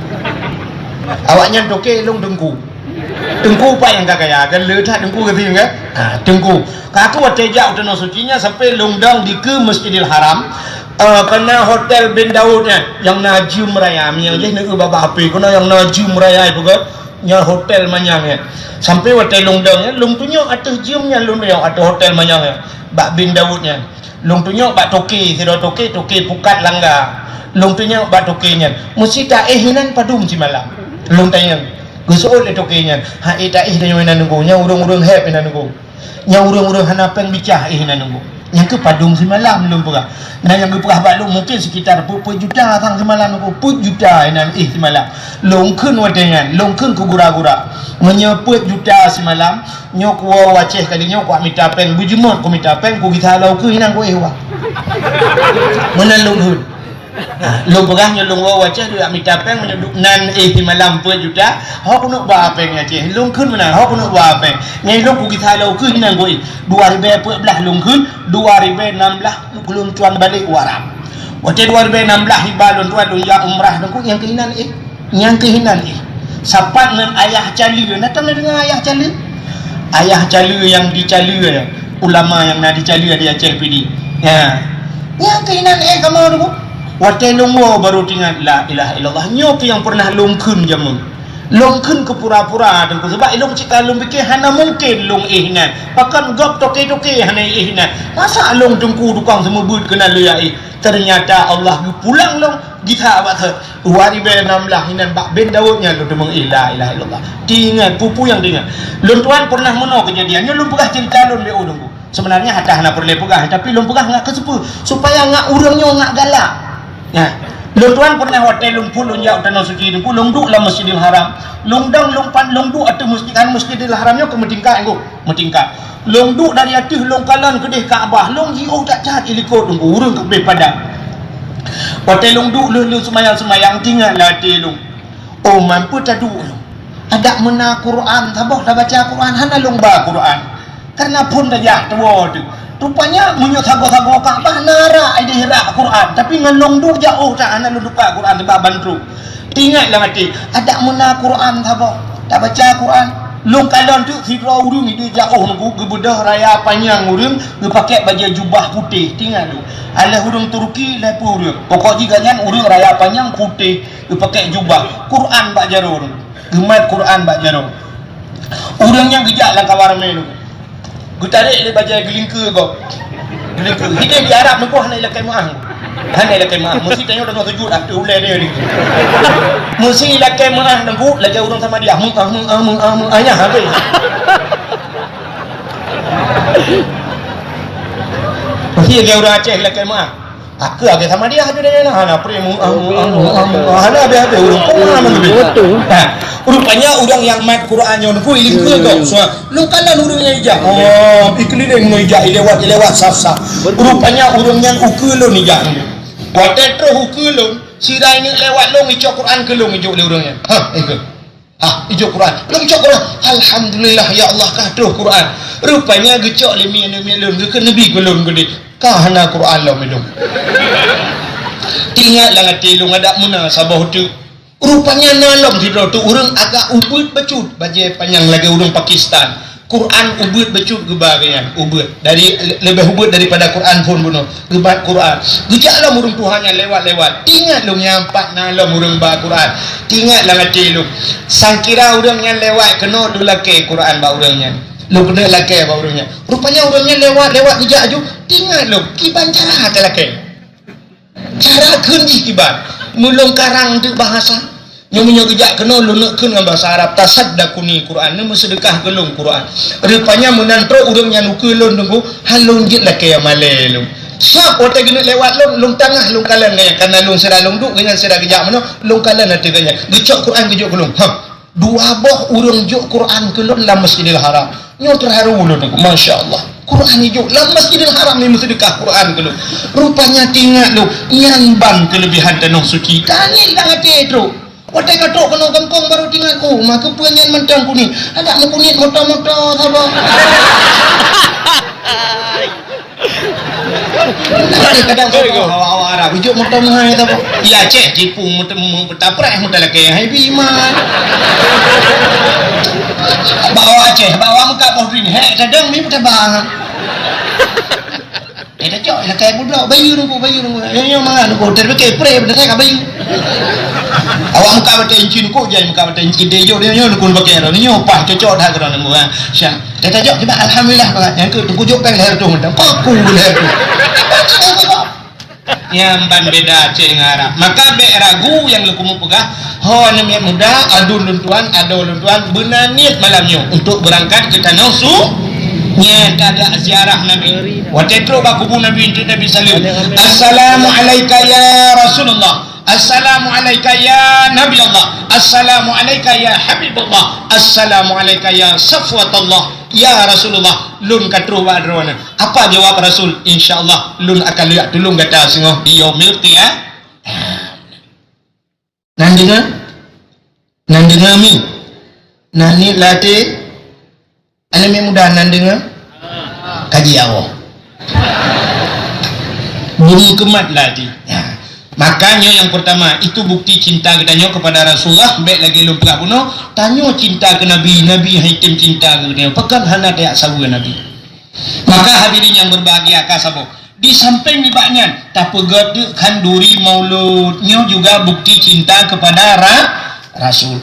Awaknyan toke, lôn teungku. Teungku pat nyang ka kaya, kan le that teungku gasien kan? Ha, teungku. Ka aku watèe jak u Tanoh Suci nyan sampai lôn dong dikeue Masjidil Haram. Eh, ka na hotel Bin Daud nyan, nyang na jeuem raya, nyang jih neu bak-bak H P, ka na nyang na jeuem raya ipeugah, nyan hotel manyang nyan. Sampai watèe lôn dong nyan, lôn tunyok ateueh jeuem nyan, lôn tunyok ateueh hotel manyang nyan, bak Bin Daud nyan. Lôn tunyok bak toke, sidroe toke, toke pukat langga. Lôn tunyok bak toke nyan, "Meusti taéh inan padum simalam?" Lôn tanyong. Geuseuôt lé toke nyan, "Ha, éh taéh tanyoe inan teungku, nyan ureueng-ureueng hèb inan teungku. Nyan ureueng-ureueng hana pèng bicah éh inan teungku. Nyan keuh padum simalam lôn peugah. Na nyang geupeugah bak lôn mungken sekitar peuet-peuet juta sang simalam teungku, peuet juta inan éh simalam." Lôn kheun watèe nyan, lôn kheun keu gura-gura, "Meunyoe peuet juta simalam, nyoe kuwoe u Aceh kali nyoe kuak mita pèng, beujeumot kumita pèng, kugisa lom keuh inan kuéh wa." Meunan lôn kheun. Ha, lôn peugah nyoe lôn woe u Aceh, duek mita pèng, meunyoe duek nan éh simalam peuet juta, ho keuneuk ba pèng Aceh. Lôn kheun meunan, ho keuneuk ba pèng. Nyan lôn kugisa lom keuh inan kuéh. Dua ribèe peuet blah lôn kheun, dua ribèe nam blah lôn tuan balek u Arab. Watèe dua ribèe nam blah iba lôn tuan lôn jak umrah teungku, nyang keuh inan éh. Nyang keuh inan éh. Sapat ngon Ayah Caleue, na tam neudeungoe Ayah Caleue? Ayah Caleue nyang di Caleue nyan, ulama nyang na di Caleue di Aceh Pidie. Ya. Nyang keuh inan éh kamoe teungku. Watèe lôn woe barô teuingat, la ilaha illallah. Nyoe keuh nyang peureunah lôn kheun jameun. Lôn kheun keu pura-pura teungku, sabab lôn cit ka lôn pike hana mungken lôn éh inan. Pakon gob toke-toke hana éh inan. Masa lôn teungku tukang seumeubeuet keunan lôn jak éh? Teunyata Allah geupulang lôn gisa bak Dua ribèe nam blah inan bak Bin Daud nyan lôn teumeung, la ilaha illallah. Teuingat, peue-peue nyang teuingat. Lôn tuan peureunah meunoe keujadian. Nyoe lôn peugah ceurita lôn beu teungku. Seubeunarnya hata hana peureulèe peugah, tapi lôn peugah ngat keu supaya, supaya ngat ureueng nyoe ngat galak. Nah, lôn tuan peureunah watèe lôn phôn lôn jak u Tanoh Suci teungku, lôn duek lam Masjidil Haram. Lôn dong lôn pan lôn duek ateueh masjid, kan Masjidil Haram nyoe keu meutingkat teungku. Meutingkat. Lôn duek dari ateueh lôn kalon keudeh Ka'bah, lôn jiôh that-that i likot teungku, ureueng ka beh padat. Watèe lôn duek lheueh lôn seumayang-seumayang, teuingat lam até lôn, "Oh, man peue taduek lôn? Adak meuna Quran saboh, tabaca Quran, hana lôn ba Quran." Karena phôn tajak tuwoe teuh. Rupanya meunyoe sagoe-sagoe Ka'bah na rak ideh rak Quran, tapi ngon lôn duek jiôh that hana lôn teuka Quran, sabab ban trok. Teuingat lam até, "Adak meuna Quran saboh, tabaca Quran." Lôn kalon teuk sidroe ureueng ideh jiôh teungku, geubeudôh raya panyang ureueng, geupakèk bajèe jubah putéh. Teuingat lôn, alah ureueng Turki, alah peue ureueng. Pokok jih gobnyan ureueng raya panyang putéh, geupakèk jubah. Quran bak jaroe teungku. Geumat Quran bak jaroe. Ureueng nyan geujak lam kawan ramè teungku. Geutarek lé bajèe geulingkeue gob. Geulingkeue. Hideh di Arab teungku hana ilakèe meu'ah. Hana ilakèe meu'ah. Meusi tanyoe deungon sujud, ah, ulèe dia ni. Meusi ilakèe meu'ah teungku, lagèe ureueng Samadiyah. Meu'ah, meu'ah, meu'ah, meu'ah. Nyan habéh. Meusi lagèe ureueng Aceh ilakèe meu'ah. Aku agak sama dia, aku dah nak, hana pré mu, ah, mu, ah, mu, ah, mu, ah, hana habéh-habéh ureueng. Kok mana mana. Betul. Ha, rupanya ureueng nyang mat Quran nyoe pun ilingkeue gob. So, lôn kalon ureueng nyang ijak. Oh, ikeulileng ngon ijak, ilewat, ilewat saf-saf. Betul. Rupanya ureueng nyan ukeue lôn ijak. Watèe troh ukeue lôn, sira ineuk lewat lôn, icok Quran keu lôn ijok lé ureueng nyan. Ha, ikeu. Ah, ijok Quran. Lôn cok Quran. Alhamdulillah, ya Allah, ka troh Quran. Rupanya geucok lé miet-miet lôn, geukheun neubi keu lôn keudeh. Ka hana Quran lom idong. Teuingat lam até lôn, adak meuna saboh teuk. Rupanya na lom sidroe teuk ureueng agak ubeuet bacut, bajèe panyang lagèe ureueng Pakistan. Quran ubeuet bacut geuba geuh nyan, ubeuet. Dari, leubeh ubeuet daripada Quran phôn bunoe. Geumat Quran. Geujak lom ureueng tuha nyan lewat-lewat. Teuingat lôn nyan pat na lom ureueng ba Quran. Teuingat lam até lôn. Sangkira ureueng nyan lewat keunoe lôn lakèe Quran bak ureueng nyan. Lôn keuneuk lakèe bak ureueng nyan. Rupanya ureueng nyan lewat-lewat geujak aju. Teuingat lôn, kiban cara talakèe. Cara kheun jih kiban. Meulôn karang teuk bahasa. Nyoe meunyoe geujak keunoe lôn neuk kheun ngon bahasa Arab, "Tasaddaquni Quran," neuh meuseudeukah keu lôn Quran. Rupanya meunan trok ureueng nyan ukeue lôn teungku, han lôn jeuet lakèe malèe lôn. Sab watèe geuneuk lewat lôn, lôn tangah lôn kalon gobnyan, karena lôn sira lôn duek, gobnyan sira geujak meunoe, lôn kalon ateueh gobnyan. Geucok Quran geujok keu lôn. Ha. Dua boh ureuëng jok Quran keu lôn lam Masjidil Haram. Nyoe teuharu lôn, masya Allah. Quran ijok lam Masjidil Haram, ni meuseudeukah Quran keu lôn. Rupanya teuingat lôn, nyan ban keuleubihan tanoh suci. Tangis lam até trok. Watée ka trok keunoe gampông baru teuingat, "Oh, ma keupeue nyan mantong kuniet? Adak meukuniet moto-moto saboh." Kadang saboh awak-awak Arab, ijok moto meuhai saboh. Ya, ceh, jipu moto, moto tapreh, moto lakée hai bi iman. Bak awak Aceh, bak awak Mekah boh green, hek, tadong mi moto bang. Eh, tacok, eh, lakée budok, bayeue nunggu, bayeue nunggu. Eh, nyoe mangat nunggu, terpikir pre, beuna ka bayeue. Awak muka batée inci nunggu, jai muka batée inci dejo, dia nyoe nunggu bakée ro, nyoe pah cocok dah keu nunggu, ha. Syah. Eh, tacok, kita alhamdulillah bangat. Nyang keu tunggu jok peng leher tu, mentang. Paku leher tu. Nyang ban beda Aceh ngon Arab. Maka bék ragu nyang leukumu peugah, Ho aneuk miet muda, aduen lôn tuan, adoe lôn tuan, beuna niet malam nyoe untuk beurangkat keu tanoh su-, nyan ka geujak ziarah Nabi. Watée trok bak kubu Nabi, enteuk Nabi saleuem, "Assalamualaika ya Rasulullah, assalamualaika ya Nabi Allah, assalamualaika ya Habibullah, assalamualaika ya Safwatullah, ya Rasulullah, lôn ka trok bak droeneuh." Apa jawab Rasul? "Insya Allah, lôn akan lheueh tulông gata singoh di yaumil qiyamah." Nan deungoe? Nan deungoe mi? Nan niet lam até? Aneuk miet muda nan deungoe? Kaji Allah. Beumeukemat lam até. Ya. Maka nyoe nyang pertama, itu bukti cinta geutanyoe kepada Rasulullah, bék lagée lôn peugah bunoe, tanyoe cinta keu Nabi, Nabi hai tem cinta keu geutanyoe. Pakon hana tajak saweue Nabi? Maka hadirin yang berbahagia, ka saboh. Di samping nibak nyan, tapeugét teuk khanduri maulud. Nyoe juga bukti cinta kepada ra-, Rasul.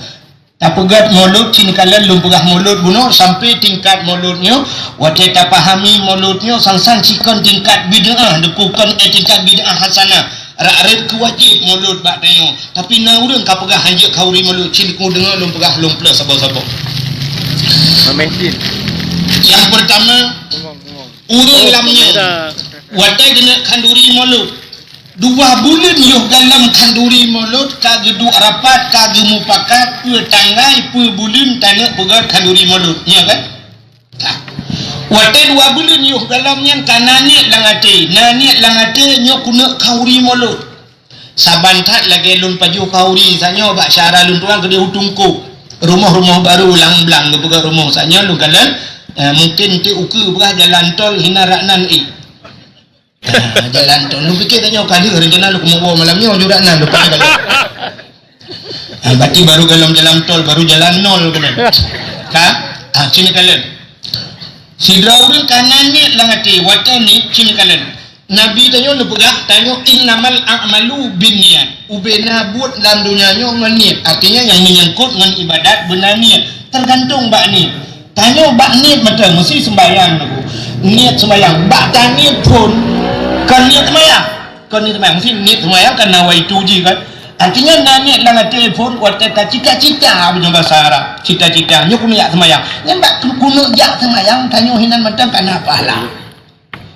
Tapeugét maulud, cit neukalon lôn peugah maulud bunoe sampai tingkat maulud nyoe. Watée tapahami maulud nyoe, sang-sang cit kon tingkat bid'ah, deukuk kon, eh, tingkat bid'ah hasanah. Rak rot keu wajéb maulud bak tanyoe. Tapi na ureuëng ka peugah hanjeuet khanduri maulud, cit neudeungoe lôn peugah lôn plôh saboh-saboh. Memesin. Nyang pertama, Ureuëng lam nyoe, watée geuneuk khanduri maulud, dua buleuen yoh galom khanduri maulud ka geuduek rapat, ka geumupakat peue tanggai, peue buleuen taneuk peugét khanduri maulud, nyo kan? Ka. Watée dua buleuen yoh galom nyan ka na niet lam até, na niet lam até nyoe kuneuk khanduri maulud. Saban that lagée lôn pajoh khanduri, saat nyoe bak syedara lôn tuan keudeh u Teungku. Rumoh-rumoh barô lam blang geupeugah rumoh, saat nyoe lôn kalon, eh, mungken teuk ukeue peugah jalan tol hinan rak nan ék. Ah, jalan tol. Lôn pike tanyoe ka lheueh rencana lôn keuneuk woe malam nyoe ju rak nan lôn pike kalon. Ah, berarti barô galom jalan tol, barô jalan nol keunan. Ka? Ah, cit neukalon. Sidroe ureuëng ka na niet lam até, watée niet cit neukalon. Nabi tanyoe neupeugah, tanyoe, "Innamal a'malu binniyat." Ubena buet lam donya nyoe ngon niet. Artinya, nyang meunyangkot ngon ibadat beuna niet. Teugantung bak niet. Tanyoe bak niet mantong, meusi seumbahyang nunggu. Niet seumbahyang. Bak taniet phon, kon niet seumbahyang. Kon niet seumbahyang. Meusi niet seumbahyang kan nawaitu jih kan. Artinya, na niet lam até phon, watée tacita-cita, meunyoe basa Arab. Cita-cita. Nyoe keuneuk jak seumbahyang. Nyan bak keuneuk jak seumbahyang, tanyoe hinan mantong kana pahala.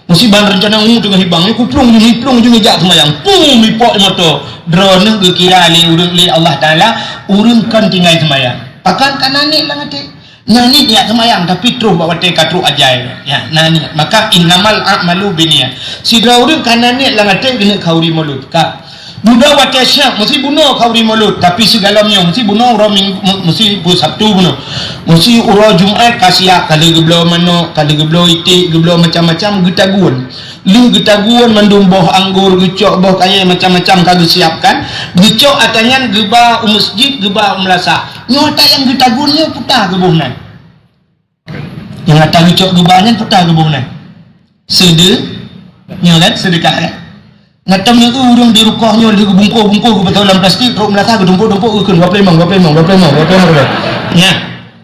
Meusi ban rencana ngu teungoh hibang, nyoe kuplueng ju, niplueng ju jak seumayang. Pum, ipok di moto. Droeneuh geukira lé ureuëng, lé Allah Taala, ureuëng kon tinggai seumayang. Pakon ka na niet lam até. Na niet jak seumayang, tapi troh bak watée ka trok ajai. Ya, na niet. Maka innamal a'malu binniyat. Sidroe ureuëng ka na niet lam até geuneuk khanduri maulud. Ka. Dudoe watée siab, meusi bunoe khanduri maulud, tapi sigohlom nyoe, meusi bunoe uroe ming-, me-, meusi peue Sabtu bunoe. Meusi uroe Jumat ka siab, ka lheueh geubloe manok, ka lheueh geubloe iték, geubloe macam-macam, geutagun. Lheueh geutagun mandum boh anggor, geucok boh kayée macam-macam ka geusiapkan. Geucok atra nyan geuba u meuseujid, geuba u meulasah. Nyoe atra nyang geutagun nyoe peue atra geuboh nan. Nyang atra geucok geuba nyan peue atra geuboh nan. Seude-, nyoe kan, seudeukah kan. Ngon tom nyoe ureuëng di rukoh nyoe lheueh geubungkoh-bungkoh geubeutôi lam plastik, trok meulasah geutumpôk-tumpôk geukheun, dua ploh limong, dua ploh limong, dua ploh limong, dua ploh limong. Nyan,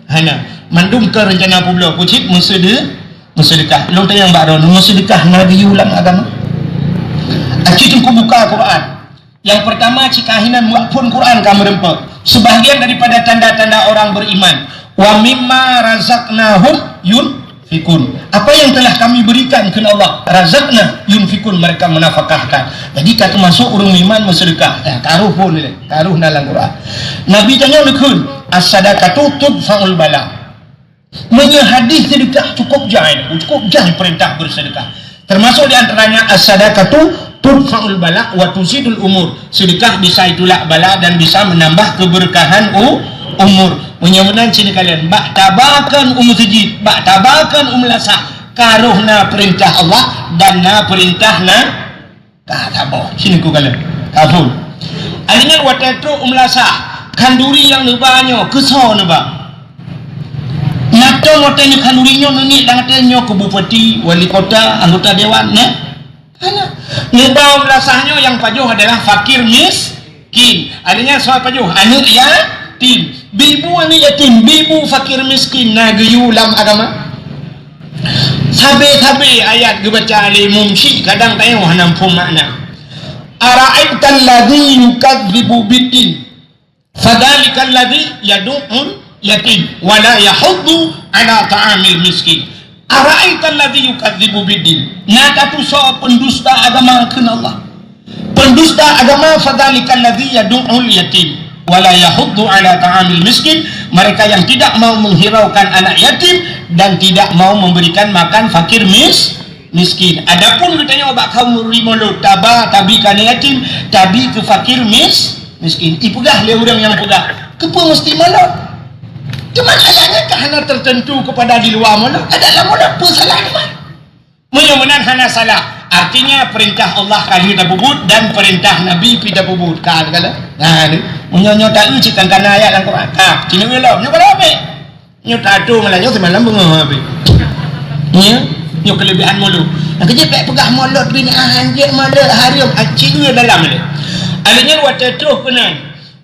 hana. Mandum keu rencana peubloe, ku cit meuseude-, meuseudeukah. Lôn tanyong bak droeneuh, meuseudeukah na geuyue lam agama? Aci teungku buka Quran. Yang pertama, cit ka hinan muak phon Quran ka meureumpok. Sebahagian daripada tanda-tanda orang beriman. "Wa mimma razaqnahum yunfikun." Apa yang telah Kami berikan, kheun Allah, razaqna yunfikun, mereka menafkahkan. Jadi, ka teumasok ureuëng iman meuseudeukah. Nah, ka roh phon lé, ka roh na lam Quran. Nabi tanyong neukheun, As-sadaqatu tudfa'ul bala. Meunyoe hadis seudeukah cukup jai, cukup jai peurintah beuseudeukah. Teumasok di antaranya as-sadaqatu tudfa'ul bala wa tuzidul umur. Seudeukah bisa itulak bala dan bisa meunambah keubeurkahan u-, umur. Meunyoe meunan sini kalian, bak tabakan u meuseujid, bak tabakan u meulasah, ka roh na peurintah Allah dan na peurintah na Ka saboh, sini ku kalon. Ka phon. Alinyan watée trok u meulasah, khanduri nyang neuba nyoe, keusoe neuba. Mantong watée nyoe khanduri nyoe neuniet lam até nyoe keu bupati, wali kota, anggota dewan, neh. Hana. Neuba u meulasah nyoe nyang pajoh adalah fakir mis-, Kin. Alinyan soe pajoh? Aneuk yatim. Bibu aneuk yatim, bibu fakir miskin na geuyue lam agama. Sabe-sabe ayat geubaca lé imum syik kadang tanyoe hana muphom makna. Ara'aital ladzi yukadzibu biddin, fadzalikal ladzi yadu'ul yatim, wa la yahuddu ala ta'amil miskin. Ara'aital ladzi yukadzibu biddin. Na tatusoe pendusta agama kheun Allah. Pendusta agama, fadzalikal ladzi yadu'ul yatim wa la yahuddu ala ta'amil miskin, mereka yang tidak mau menghiraukan anak yatim dan tidak mau memberikan makan fakir mis-, miskin. Adapun geutanyoe bak khanduri mulod, taba, tabi keu anak yatim, tabi keu fakir mis-, miskin. Ipeugah lé ureuëng nyang peugah, "Keupeue meusti mulod?" Teuma ayat nyan ka hana tertentu kepada di luwa mulod, ka dalam mulod peue salah teuma? Meunyoe meunan hana salah, artinya peurintah Allah ka lheueh tapeubuet dan peurintah Nabi pih tapeubuet. Ka, ka, ka. Nah, ni. Meunyoe nyoe taeu cit kan kana ayat lam Quran. Ka, sinoe lom, nyoe ka lom, eh. Nyoe tato malam nyoe semalam beungoh habéh. Nyoe, nyoe keulebihan mulod. Nah, kejep bèk peugah mulod binaan, jeuet mulod haram, ah, cit nyoe dalam ni. Alinyan watée troh keunan.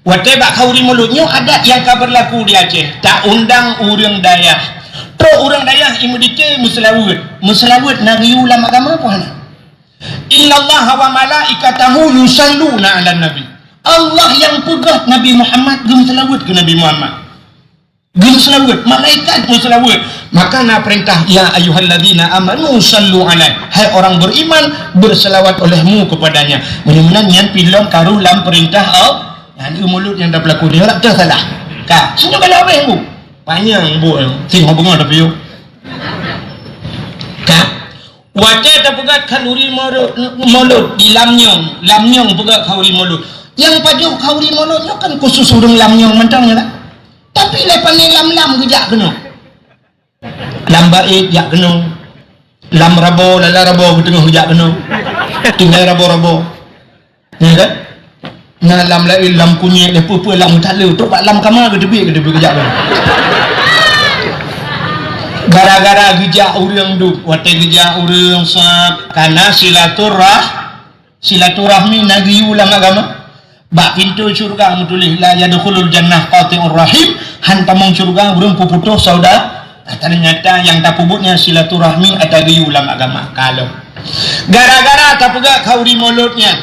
Watée bak khanduri mulod nyoe adat nyang ka beurlaku di Aceh, taundang ureuëng dayah. Trok ureuëng dayah i Meudike meuseulaweuet. Meuseulaweuet na geuyue lam agama peue hana? Innallaha wa malaikatahu yusalluna 'alan nabi. Allah nyang peugah Nabi Muhammad geumeuseulaweuet keu Nabi Muhammad. Geumeuseulaweuet, malaikat meuseulaweuet. Maka na peurintah, "Ya ayyuhalladzina amanu sallu alaihi." Hai orang beriman, berselawat olehmu kepadanya. Meunyoe meunan nyan pih lom ka rhoh lam peurintah Allah. Nyan mulod nyang tapeulaku nyoe lah teuh salah. Ka, sinoe ka laweh bu. Panyang bu, singoh beungoh tapi yuk. Ka. Watée tapeugah khanduri mulod, mulod di Lamnyong, Lamnyong peugah khanduri mulod. Nyang pajoh khanduri mulod nyoe kan khusus ureuëng Lamnyong mantong nyoe lah. Tapi lé pané lam-lam geujak keunoe. Lam Bait jak keunoe. Lam Rabo, lala Rabo geuteungoh geujak keunoe. Tinggai Rabo-Rabo. Ya kan? Na lam laén, lam kunyék, lé peue-peue lam taleue. Trok bak lam kama geuteubiet, geuteubiet geujak keunoe. Gara-gara geujak ureuëng dum. Watée geujak ureuëng sab, kana silaturah-, silaturahmi na geuyue lam agama. Bak pintoe syeuruga meutuléh, "La yadkhulul jannah qati'ur rahim," han tamong syeuruga ureuëng peuputôh saudara. Nah, teunyata nyang tapeubuet nyan silaturahmi ata geuyue lam agama. Ka lom. Gara-gara tapeugah khanduri mulod nyan.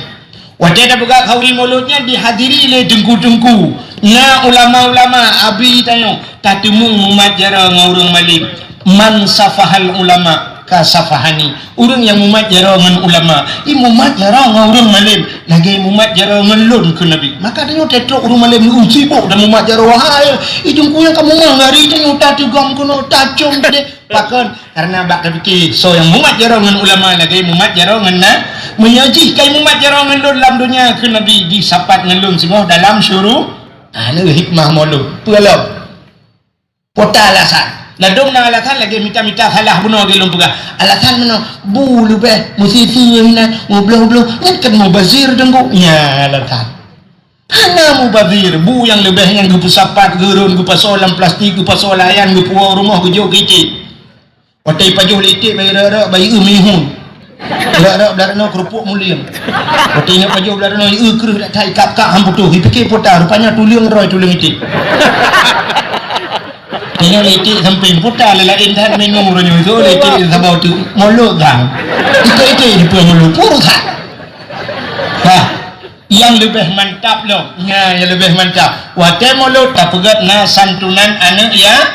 Watée tapeugah khanduri mulod nyan dihadiri lé teungku-teungku. Na ulama-ulama abi tanyoe. Tateumeung mumat jaroe ngon ureuëng malém. "Man safahal ulama kasafahani." Ureuëng nyang mumat jaroe ngon ulama, i mumat jaroe ngon ureuëng malém, lagée mumat jaroe ngon lôn kheun Nabi. Maka tanyoe teutrok ureuëng malém, "Uh, sibok dan mumat jaroe, wahai." I teungku nyang ka mumat hari tanyoe tateugom keunoe, tacom tadi. Pakon? Karena bak tapike, soe nyang mumat jaroe ngon ulama lagée mumat jaroe ngon na-, meunyoe jih kai mumat jaroe ngon lôn lam donya kheun Nabi, jisapat ngon lôn singoh dalam syuru-, ah, lé hikmah mulod. Peue lom? Pota alasan. Ladôm na alasan lagée mita-mita salah bunoe lagée lôn peugah. Alasan meunoe, bu leubeh, meusiseu inan, meubloh-bloh, nyan kan mubazir teungku. Nya alasan. Hana mubazir, bu nyang leubeh nyan geupeusapat, geurôn, geupasoe lam plastik, geupasoe lam ayan, geupuwoe rumoh, geujok keu iték. Watée pajoh lé iték, bayi rot-rot, bayi eu mihun. Rot-rot blah rot nyoe keurupuk mulieng. Watée nyoe pajoh blah rot nyoe, eu kreueh dak that ikab-kab han putôh. Ipike pota, rupanya tuleueng roh tuleueng iték. Nyoe lé iték sampéng pota, lé laén that minggu uroe nyoe. Itu lé iték saboh tu mulod dah. Iték-iték di peue mulod, puru that. Dah. Nyang leubeh mantap lom. Nya, nyang leubeh mantap. Watée mulod tapeugét na santunan aneuk ya-,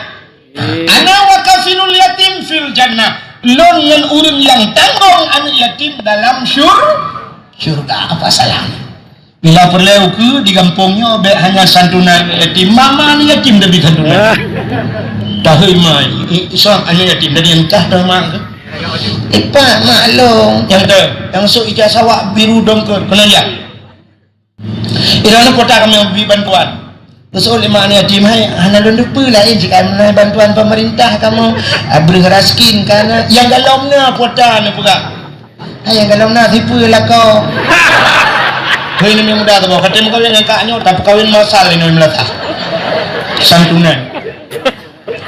Ana wa kafilul yatim fil jannah. Lôn ngon ureuëng nyang tanggong aneuk yatim dalam syur-, syurga. Apa salahnya? Bila peureulée ukeue di gampông nyoe bék hanya santunan yatim. Mama ni yatim tapi santunan. Tahu mai, i-, isok aneuk yatim dari entah dah mak ke. Ipak mak long. Yang tu, yang sok ijazah awak biru dongker. Kena ya. Irana kota kami beri bantuan. Terus oleh mak ni yatim, "Hai, hana lôn lupa lain jika meunai bantuan pemerintah kamu, ah, beri raskin kana yang galom na kota ni peugah." Hai, nyang galom na sipeue lakoe. Hei, aneuk muda tu, ka tém meukawen ngon kak nyoe, tapi kawin masal inoe meulatah. Santunan.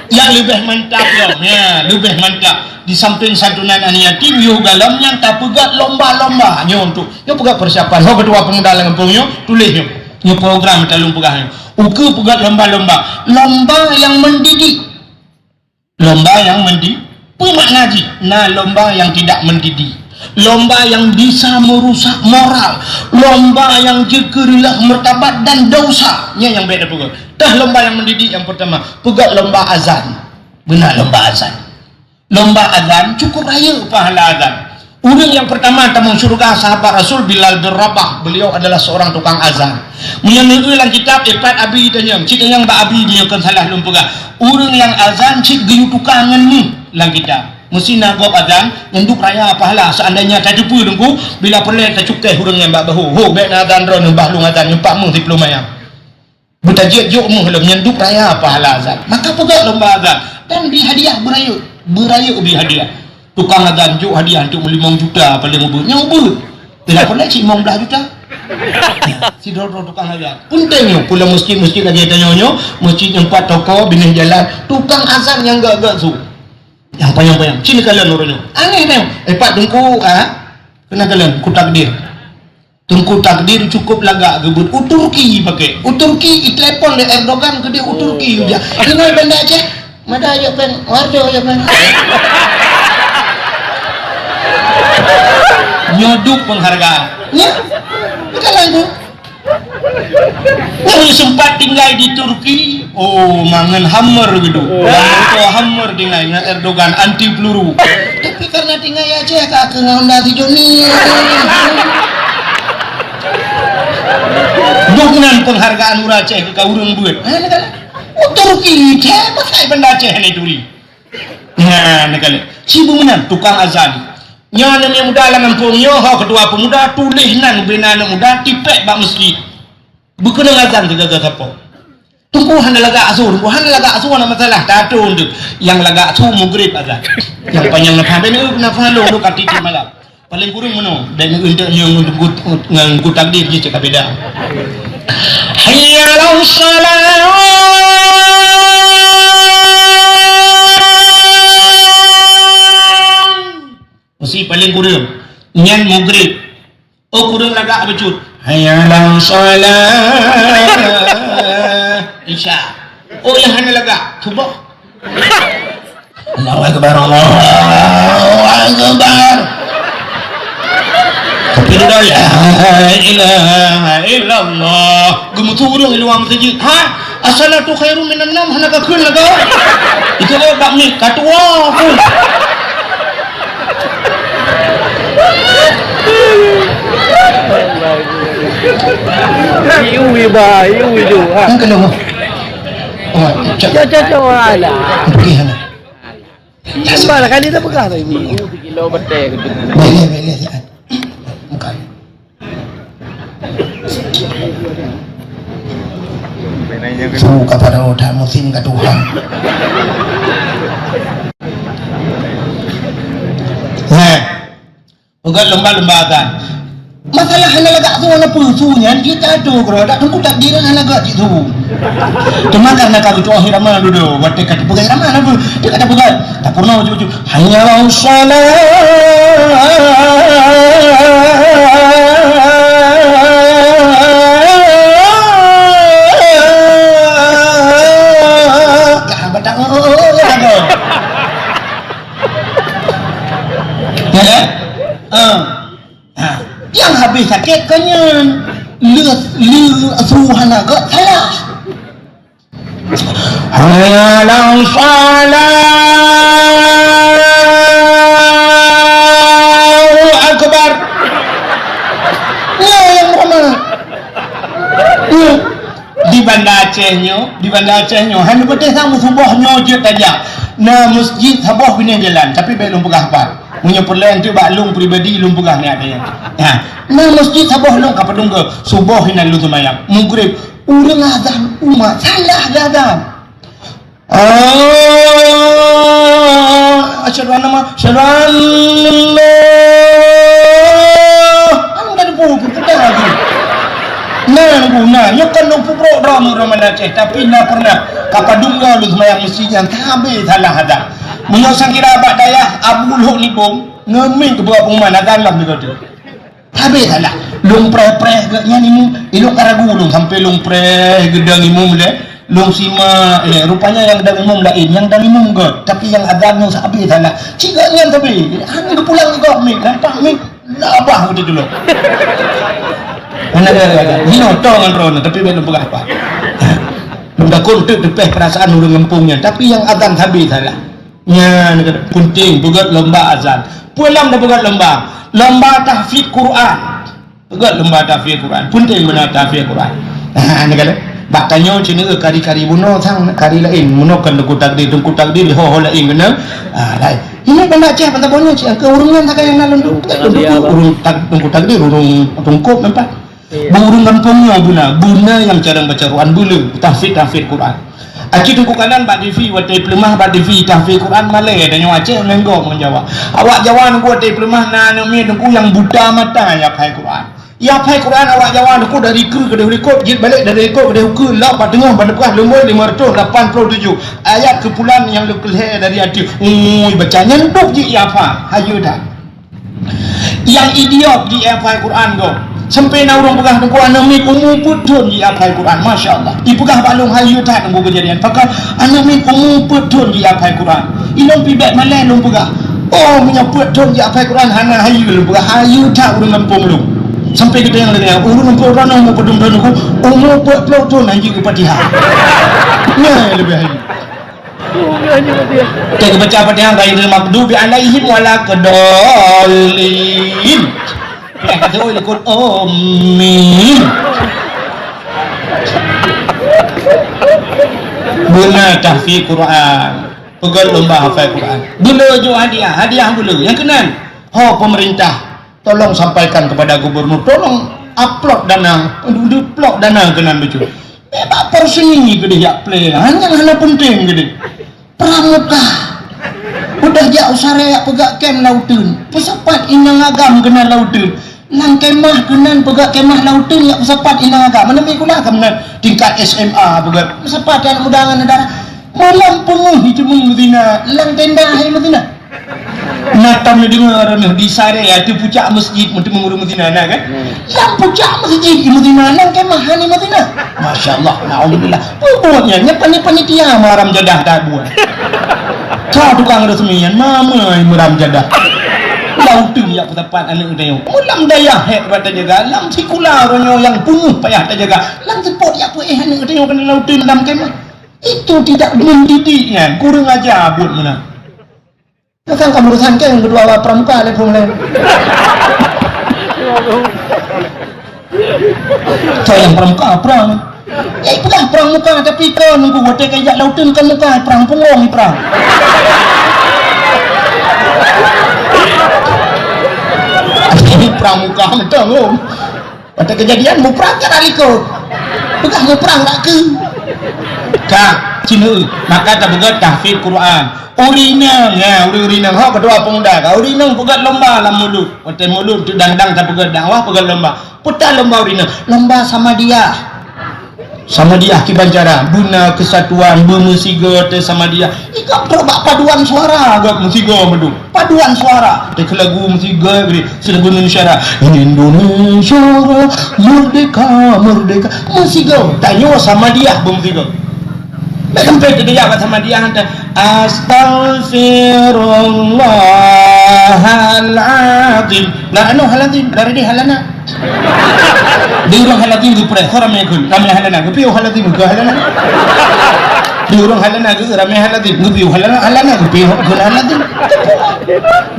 Yang lebih mantap nyoe, ya, lebih mantap. Di samping santunan aneuk yatim, yôh galom nyan tapeugöt lomba-lomba nyoe untuk. Nyoe peugöt persiapan. Ho ketua pemuda lam gampông nyoe, tuléh nyoe. Nyoe program talôn peugah nyoe. Ukeue peugöt lomba-lomba. Lomba yang mendidik. Lomba yang mendi-, peue makna jih? Na lomba yang tidak mendidik, lomba yang bisa merusak moral, lomba yang jeuet keu reuloh martabat dan dosa. Nyan nyang bék tapeugöt. Tah lomba yang mendidik yang pertama, peugöt lomba azan. Beuna lomba azan. Lomba azan cukup rayeuk pahala azan. Ureuëng nyang pertama tamong syeuruga sahabat Rasul Bilal bin Rabah. Beliau adalah seorang tukang azan. Meunyoe neueu lam kitab, ipat Abi Danyang, cit nyang bak Abi nyoe kon salah lôn peugah. Ureuëng nyang azan cit geuyue tuka ngon meuh lam kitab. Meusti na gob azan, nyan duek raya pahala. Seandainya tateupeue Teungku, bila peureulée tacukéh ureuëng nyan bak bahô. Ho, bék na azan droeneuh bah lôn azan, nyoe pat meuh siplôh mayam. Beutajeuet jok meuh lom nyan duek raya pahala azan. Maka peugah lomba azan dan bri hadiah beurayeuk. Beurayeuk bri hadiah. Tukang azan jok hadiah untuk meulimong juta paling ubeut. Nyan ubeut. Bila pernah cik limong belas juta. Sidroe-droe tukang azan. Penting nyoe, pula masjid-masjid lagi tanyoe nyoe, masjid nyang pat toko, binéh jalan, tukang azan nyang gak-gak su. Nyang panyang-panyang. Cina kalian urang nyoe. Aneh nyoe. Eh, Pak Teungku, ah. Kena kalian, ku takdir. Teungku Takdir cukup lagak geubeuet u Turki pakai. U Turki, itelepon lé Erdogan keudeh u Turki, ujar, "Inoe Banda Aceh?" "Mada, Ayok Peng." "Warjo, Ayok Peng." Nyoe duek penghargaan. Nya, bukan lagu. Nyoe sempat tinggai di Turki. Oh, mangan hammer gitu. Oh. Moto hammer tinggai ngon Erdogan anti peluru. Tapi karena tinggai Aceh ka keu Honda si Joni. Duek nan penghargaan ureuëng Aceh keu ka ureuëng beuet. Ha, neugala. Oh, Turki, ceh, pasai Banda Aceh ni turi. Nah, neugala. Si beumeunang tukang azan. Nyoe aneuk muda lam gampông nyoe, ho ketua pemuda, tuléh nan bina aneuk muda, tipék bak meuseujid. Beukeunong azan sigaga sapo. Teungku hana lagak asu, Teungku hana lagak asu, hana masalah. Tato untuk nyang lagak asu mugrib azan. Nyang panyang nafah, bèk na phalô lu ka tiep malam. Paling kureueng meunoe, dan untuk nyang ngon, ngon, ngon takdir jih cakap beda. Hayya 'alas shalah. Mesti paling kureueng. Nyan mugrib. Oh, kureueng lagak bacut. Hayya 'alas shalah. Isya. Oh, nyang hana lagak. Suboh. Allahu Akbar, Allahu Akbar. Tapi dia dah, "La ilaha illallah." Geumeusu ureueng di luwa meuseujid. Ha? "As-salatu khairum minan naum," hana ka kheun lagak. Itu lewat bak mik, ka tuwo pun. Iu iba, iu idu, ha. Yang kedua. Oh, cak. Cak, cak, cak, alah. Pergi sana. Sabar lah, kali dah pegang tadi. Boleh, boleh, silakan. Bukan. Su kepada udah musim kedua. Nah, peugah lomba-lomba kan. Masalah hana lagak su, hana peue su nyan, jih ka ado keudroe, dak teungku takdir hana lagak cit su. Teuma karena ka geucok akhé rama dudoe, watèe ka teupeugah rama na peue, dia kata peugah. Tapeurunoe uju-uju. Hayya 'alas shalah. Dah, batak, oh, oh, oh, oh, oh. Ya kan? Ah. Ha. Nyang habéh sakét kon nyan. Le, le su hana gét salah. Hayya 'alas shalah. Allahu Akbar. Nyan nyang beurama. Aceh nyoe, di Banda Aceh nyoe, hana patéh sang meusuboh nyoe jeuet tajak. Na meuseujid saboh binéh jalan, tapi bèk lôn peugah pat. Meunyoe peureulèe eunteuk bak lôn pribadi, lôn peugah nyan. Ha, na meuseujid saboh lôn ka padum goe, suboh inan lôn seumayang. Maghrib, ureueng azan umat, salah geuazan. Ah, asyhadu anna Muhammad, asyhadu anna. Anu dah debu, peugah lagi. Nah, guna, nyoe kan lôn peubrok droe ureueng Aceh, tapi na pernah ka padum goe lôn seumayang meuseujid nyang sabe salah azan. Meunyoe sang kira bak dayah Abu Lhok Nibong, ngeumit keu pengumuman azan lom digoe. Habéh salah. Lôn preh-preh geuh nyan imum, ilok ka ragu lôn sampai lôn preh geudang imum lé. Lôn simak, eh, rupanya nyang dang imum laén, nyang dang imum göt, tapi nyang azan nyoe sabe salah. Cit geuh nyan sabe, hana geupulang geuh mit, nampak mit labah beutôi dulu. Hana ada, ada. Nyoe to ngon droeneuh, tapi bèk lôn peugah apa. Lôn takot teuk teupeh perasaan ureueng gampông nyan, tapi nyang azan sabe salah. Nyan keuh, peunteng peugöt lomba azan. Peue lom tapeugöt lomba? Lomba tahfiz Quran. Peugöt lomba tahfiz Quran. Peunteng meunan tahfiz Quran. Ha, nyan keuh. Bak tanyoe cit nyoe kari-kari bunoe sang kari laén. Bunoe kan Teungku Takdir, Teungku Takdir ho-ho laén keunan. Ha, laén. Ini banda Aceh, banda Borneo cit, keu ureueng nyan sagai nyang na lôn tu. Ureueng tak, Teungku Takdir, ureueng tungkôb nampak. Beu ureueng gampông nyoe beuna, beuna nyang carông baca Quran beuleu, tahfiz, tahfiz Quran. Aci Teungku Kanan bak T V, watèe peuleumah bak T V, tahfiz Quran malèe, tanyoe Aceh ngon Jawa. Awak Jawa Teungku watèe peuleumah na aneuk miet Teungku nyang buta mata, ya hafai Quran. Ya hafai Quran awak Jawa Teungku dari keue keudéh likot, jeuet balek dari likot keudéh ukeue, lom bak teungoh, bak teupeugah lumbôi lima ratus lapan puluh tujuh. Ayat keupulan nyang lhèe dari ateueh. Ui, baca nyan dum jih ya hafai, hayeue that. Nyang idiot jih hafai Quran gob. Sampai na ureueng peugah Teungku aneuk miet umu peuet thon jih hafai Quran. Masya Allah. Ipeugah bak lôn hayeue that Teungku keujadian. Pakon aneuk miet umu peuet thon jih hafai Quran. Ilôn pih bèk malèe lôn peugah. Oh, meunyoe peuet thon jih hafai Quran hana hayeue lôn peugah. Hayeue that ureueng gampông lôn. Sampai geutanyong lagèe nyan, ureueng gampông droeneuh umu padum thon Teungku? Umu peuet ploh thon hayeue Fatihah. Nyan leubeh hayeue. Teuh geubaca Fatihah, ghairil maghdubi alaihim waladdallin. Pih kata oi likot, amin. Beuna tahfiz Quran. Peugöt lomba hafai Quran. Beuleu jok hadiah, hadiah beuleu. Nyang keunan, ho pemerintah. Tolong sampaikan kepada gubernur, tolong upload dana, diupload dana keunan bacut. Bèk bak porseni keudéh jak plè, hana, hana peunteng keudéh. Pramuka. Udah jak u Sarék jak peugöt kem lauteun. Peusapat inong agam keunan lauteun. Lam kemah keunan peugöt kemah lauteun jak peusapat inong agam. Mana meugulah ka meunan tingkat S M A peugöt. Peusapat aneuk muda ngon dara. Malam peungeuh jiceumeung meuzina, lam tenda hai meuzina. Na tam neudeungoe droeneuh di Sarék, ateueh pucak meuseujid, meuteumé ureueng meuzina na kan? Hmm. Lam pucak meuseujid, i meuzina, lam kemah han i meuzina. Masya Allah, naudzubillah. Peue buet nyan, nyan pani-, panitia meuharam jadah that buet. Ka tukang resmi nyan, ma meuharam jadah. Lauteun jak peusapat aneuk geutanyoe. Lam dayah hèk bak tajaga, lam sikula uroe nyoe nyang peungeuh payah tajaga. Lam seupôt jak peuéh aneuk geutanyoe keunan lauteun lam kemah. Itu tidak mendidik nyan, kurang aja buet meunan. Kan kamu urusan kan kedua pramuka lé phôn lé. Saya yang pramuka perang. Ya, itulah perang muka, tapi kau nunggu watèe kajak lauteun kan muka perang punggong perang. Ini perang muka betul, Om. Pada kejadian muprang kan hari ko. Peugah muprang tak ke? Ka, cina. Maka tapeugah tahfiz Quran. Urineng, ya, uri-, urineng. Ho ketua pemuda ka. Urineng peugah lomba lam mulut. Watèe mulut tu dang-dang tapeugah dakwah peugah lomba. Peugah lomba urineng. Lomba sama dia. Sama dia kiban cara, beuna keusatuan, beumeusigoe teuh sama dia. Ikab trok bak paduan suara, gop meusigoe meudum. Paduan suara, teuh lagu meusigoe bri, silagu Indonesia dah. Indonesia merdeka, merdeka. Meusigoe, tanyoe sama dia beumeusigoe. Dah sampai teuh dia bak sama dia hantar. Astagfirullahalazim. Lah anu halazim, dari dia halana. Di ureueng halazim geupreh, ho ramé kheun, ramé halana, geupiôh halazim, geu halana. Di ureueng halana geu ramé halazim, geupiôh halana, halana, geupiôh kheun halazim.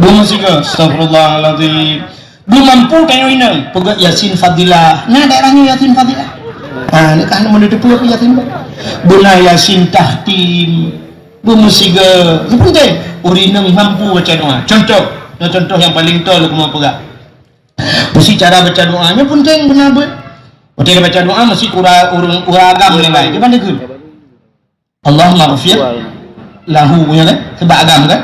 Beusigoe, astagfirullahalazim. Beu mampu tanyoe inong, peugah Yasin Fadilah. Nah, daerah nyoe Yasin Fadilah. Ha, ni kan mun teupeue Yasin. Beuna Yasin tahtim. Beumeusigoe. Nyang penting, ureueng inong mampu baca doa. Contoh, nyoe contoh nyang paleng toh lôn keuneuk peugah. Meusi cara baca doa nyoe penting beuna beuet. Watèe baca doa meusi kura ureueng, ureueng agam lenggai. Kiban dikeue. Allahummaghfir lahu, ya kan? Sebab agam kan?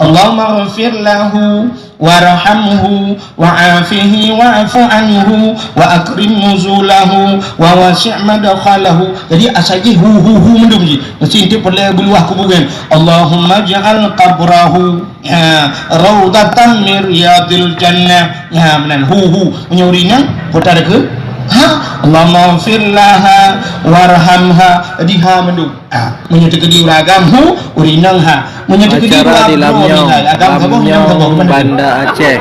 Allahummaghfir lahu warhamhu wa'afihi wa'fu anhu wa akrim nuzulahu wa wasi' madkhalahu. Jadi asai jih hu, hu, hu mandum jih. Meusi eunteuk peureulèe beuluah kubu kan. Allahumma ja'al qabrahu, ya, raudatan min riyadil jannah. Ya, meunan. Hu, hu. Meunyoe ureueng inong, peue teuka? Ha. Allahummaghfir laha warhamha. Jadi ha mandum. Ha. Meunyoe teukeudi ureueng agam, hu, ureueng inong, ha. Meunyoe teukeudi dua droe nilai, agam saboh, inong saboh, meunan. Banda Aceh.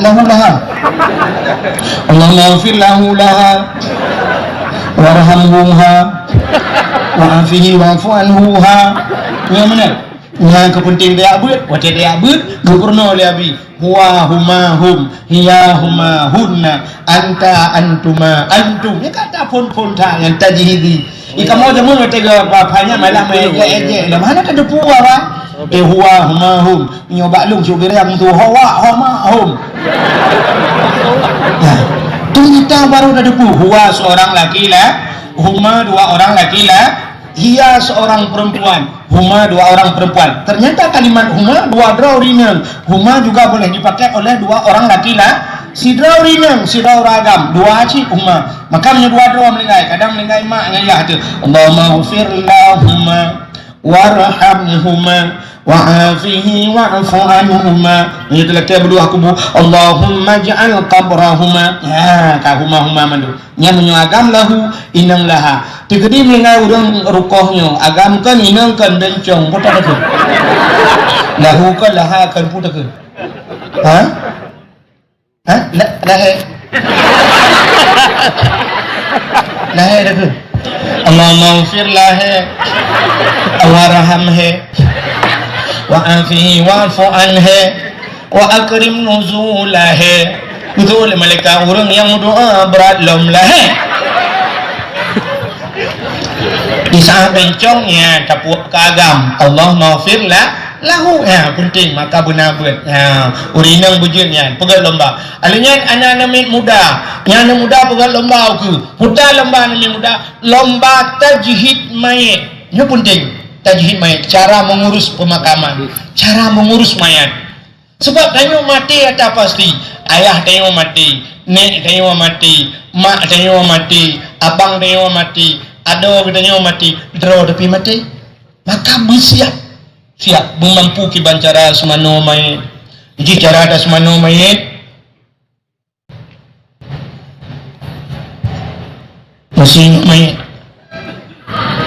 Lahu laha. Allahummaghfir lahu laha. Warhamhuha. Wa'afihi wa'fu anhuha. Nyan meunan. Nyan keuh penting tajak beuet, watèe tajak beuet, geupeurunoe lé Abi. Huwa huma hum, hiya huma hunna, anta antuma antum. Nyan ka taphon-phon that nyan tajhidi. Di kamoe jameun watèe geupeugah nyan malah meuejek-ejek. Lam hana tateupeue apa? Eh, huwa huma hum. Nyoe bak lôn syuk birang tu huwa huma hum. Nah, tu kita baru tateupeue. Huwa seorang laki la, huma dua orang laki la, hiya seorang perempuan. Huma dua orang perempuan. Ternyata kalimat huma dua droe ureueng inong. Huma juga boleh dipakai oleh dua orang laki la, sidroe ureueng inong, sidroe ureueng agam. Dua cit huma. Maka meunyoe dua droe meuninggai, kadang meuninggai mak ngon yah tu. Allahummaghfir lahuma warhamhuma wa'afihi wa'fu anhuma. Meunyoe teulakèe beuluah kubu, Allahumma ja'al qabrahuma. Ya, ka huma-huma mandum. Nyan meunyoe agam lahu, inong laha. Teukeudi meuninggai ureueng rukoh nyoe, agam kon, inong kon, bencong, peue teuka? Lahu kon, laha kon, peue teuka? Ha? Ha? La-, lahé. Lahé teuka. Allahummaghfir lahé. Warhamhé. Wa'afihi wa'fu anhé. Wa akrim nuzulahé. Beutôi lé malaikat, ureueng nyang meudoa brat lom lahé. Di saat bencong nyan tapuak keu agam. Allahummaghfir la-, lahu. Ya, penting maka beuna beuet. Ya, ureueng inong beujeuet nyan. Peugöt lomba. Alèh nyan aneuk-aneuk miet muda. Nyang aneuk muda peugöt lomba ukeue. Peue lomba aneuk miet muda? Lomba tajhid mayét. Nyoe penting. Tajhid mayét. Cara mengurus pemakaman. Cara mengurus mayat. Sabab tanyoe maté ata pasti. Ayah tanyoe maté, nék tanyoe maté, mak tanyoe maté, abang tanyoe maté, adoe geutanyoe maté, droe tapi maté. Maka beusiap, siap, beumampu kiban cara seumanoe mayét. Jih cara taseumanoe mayét. Meusi mayét.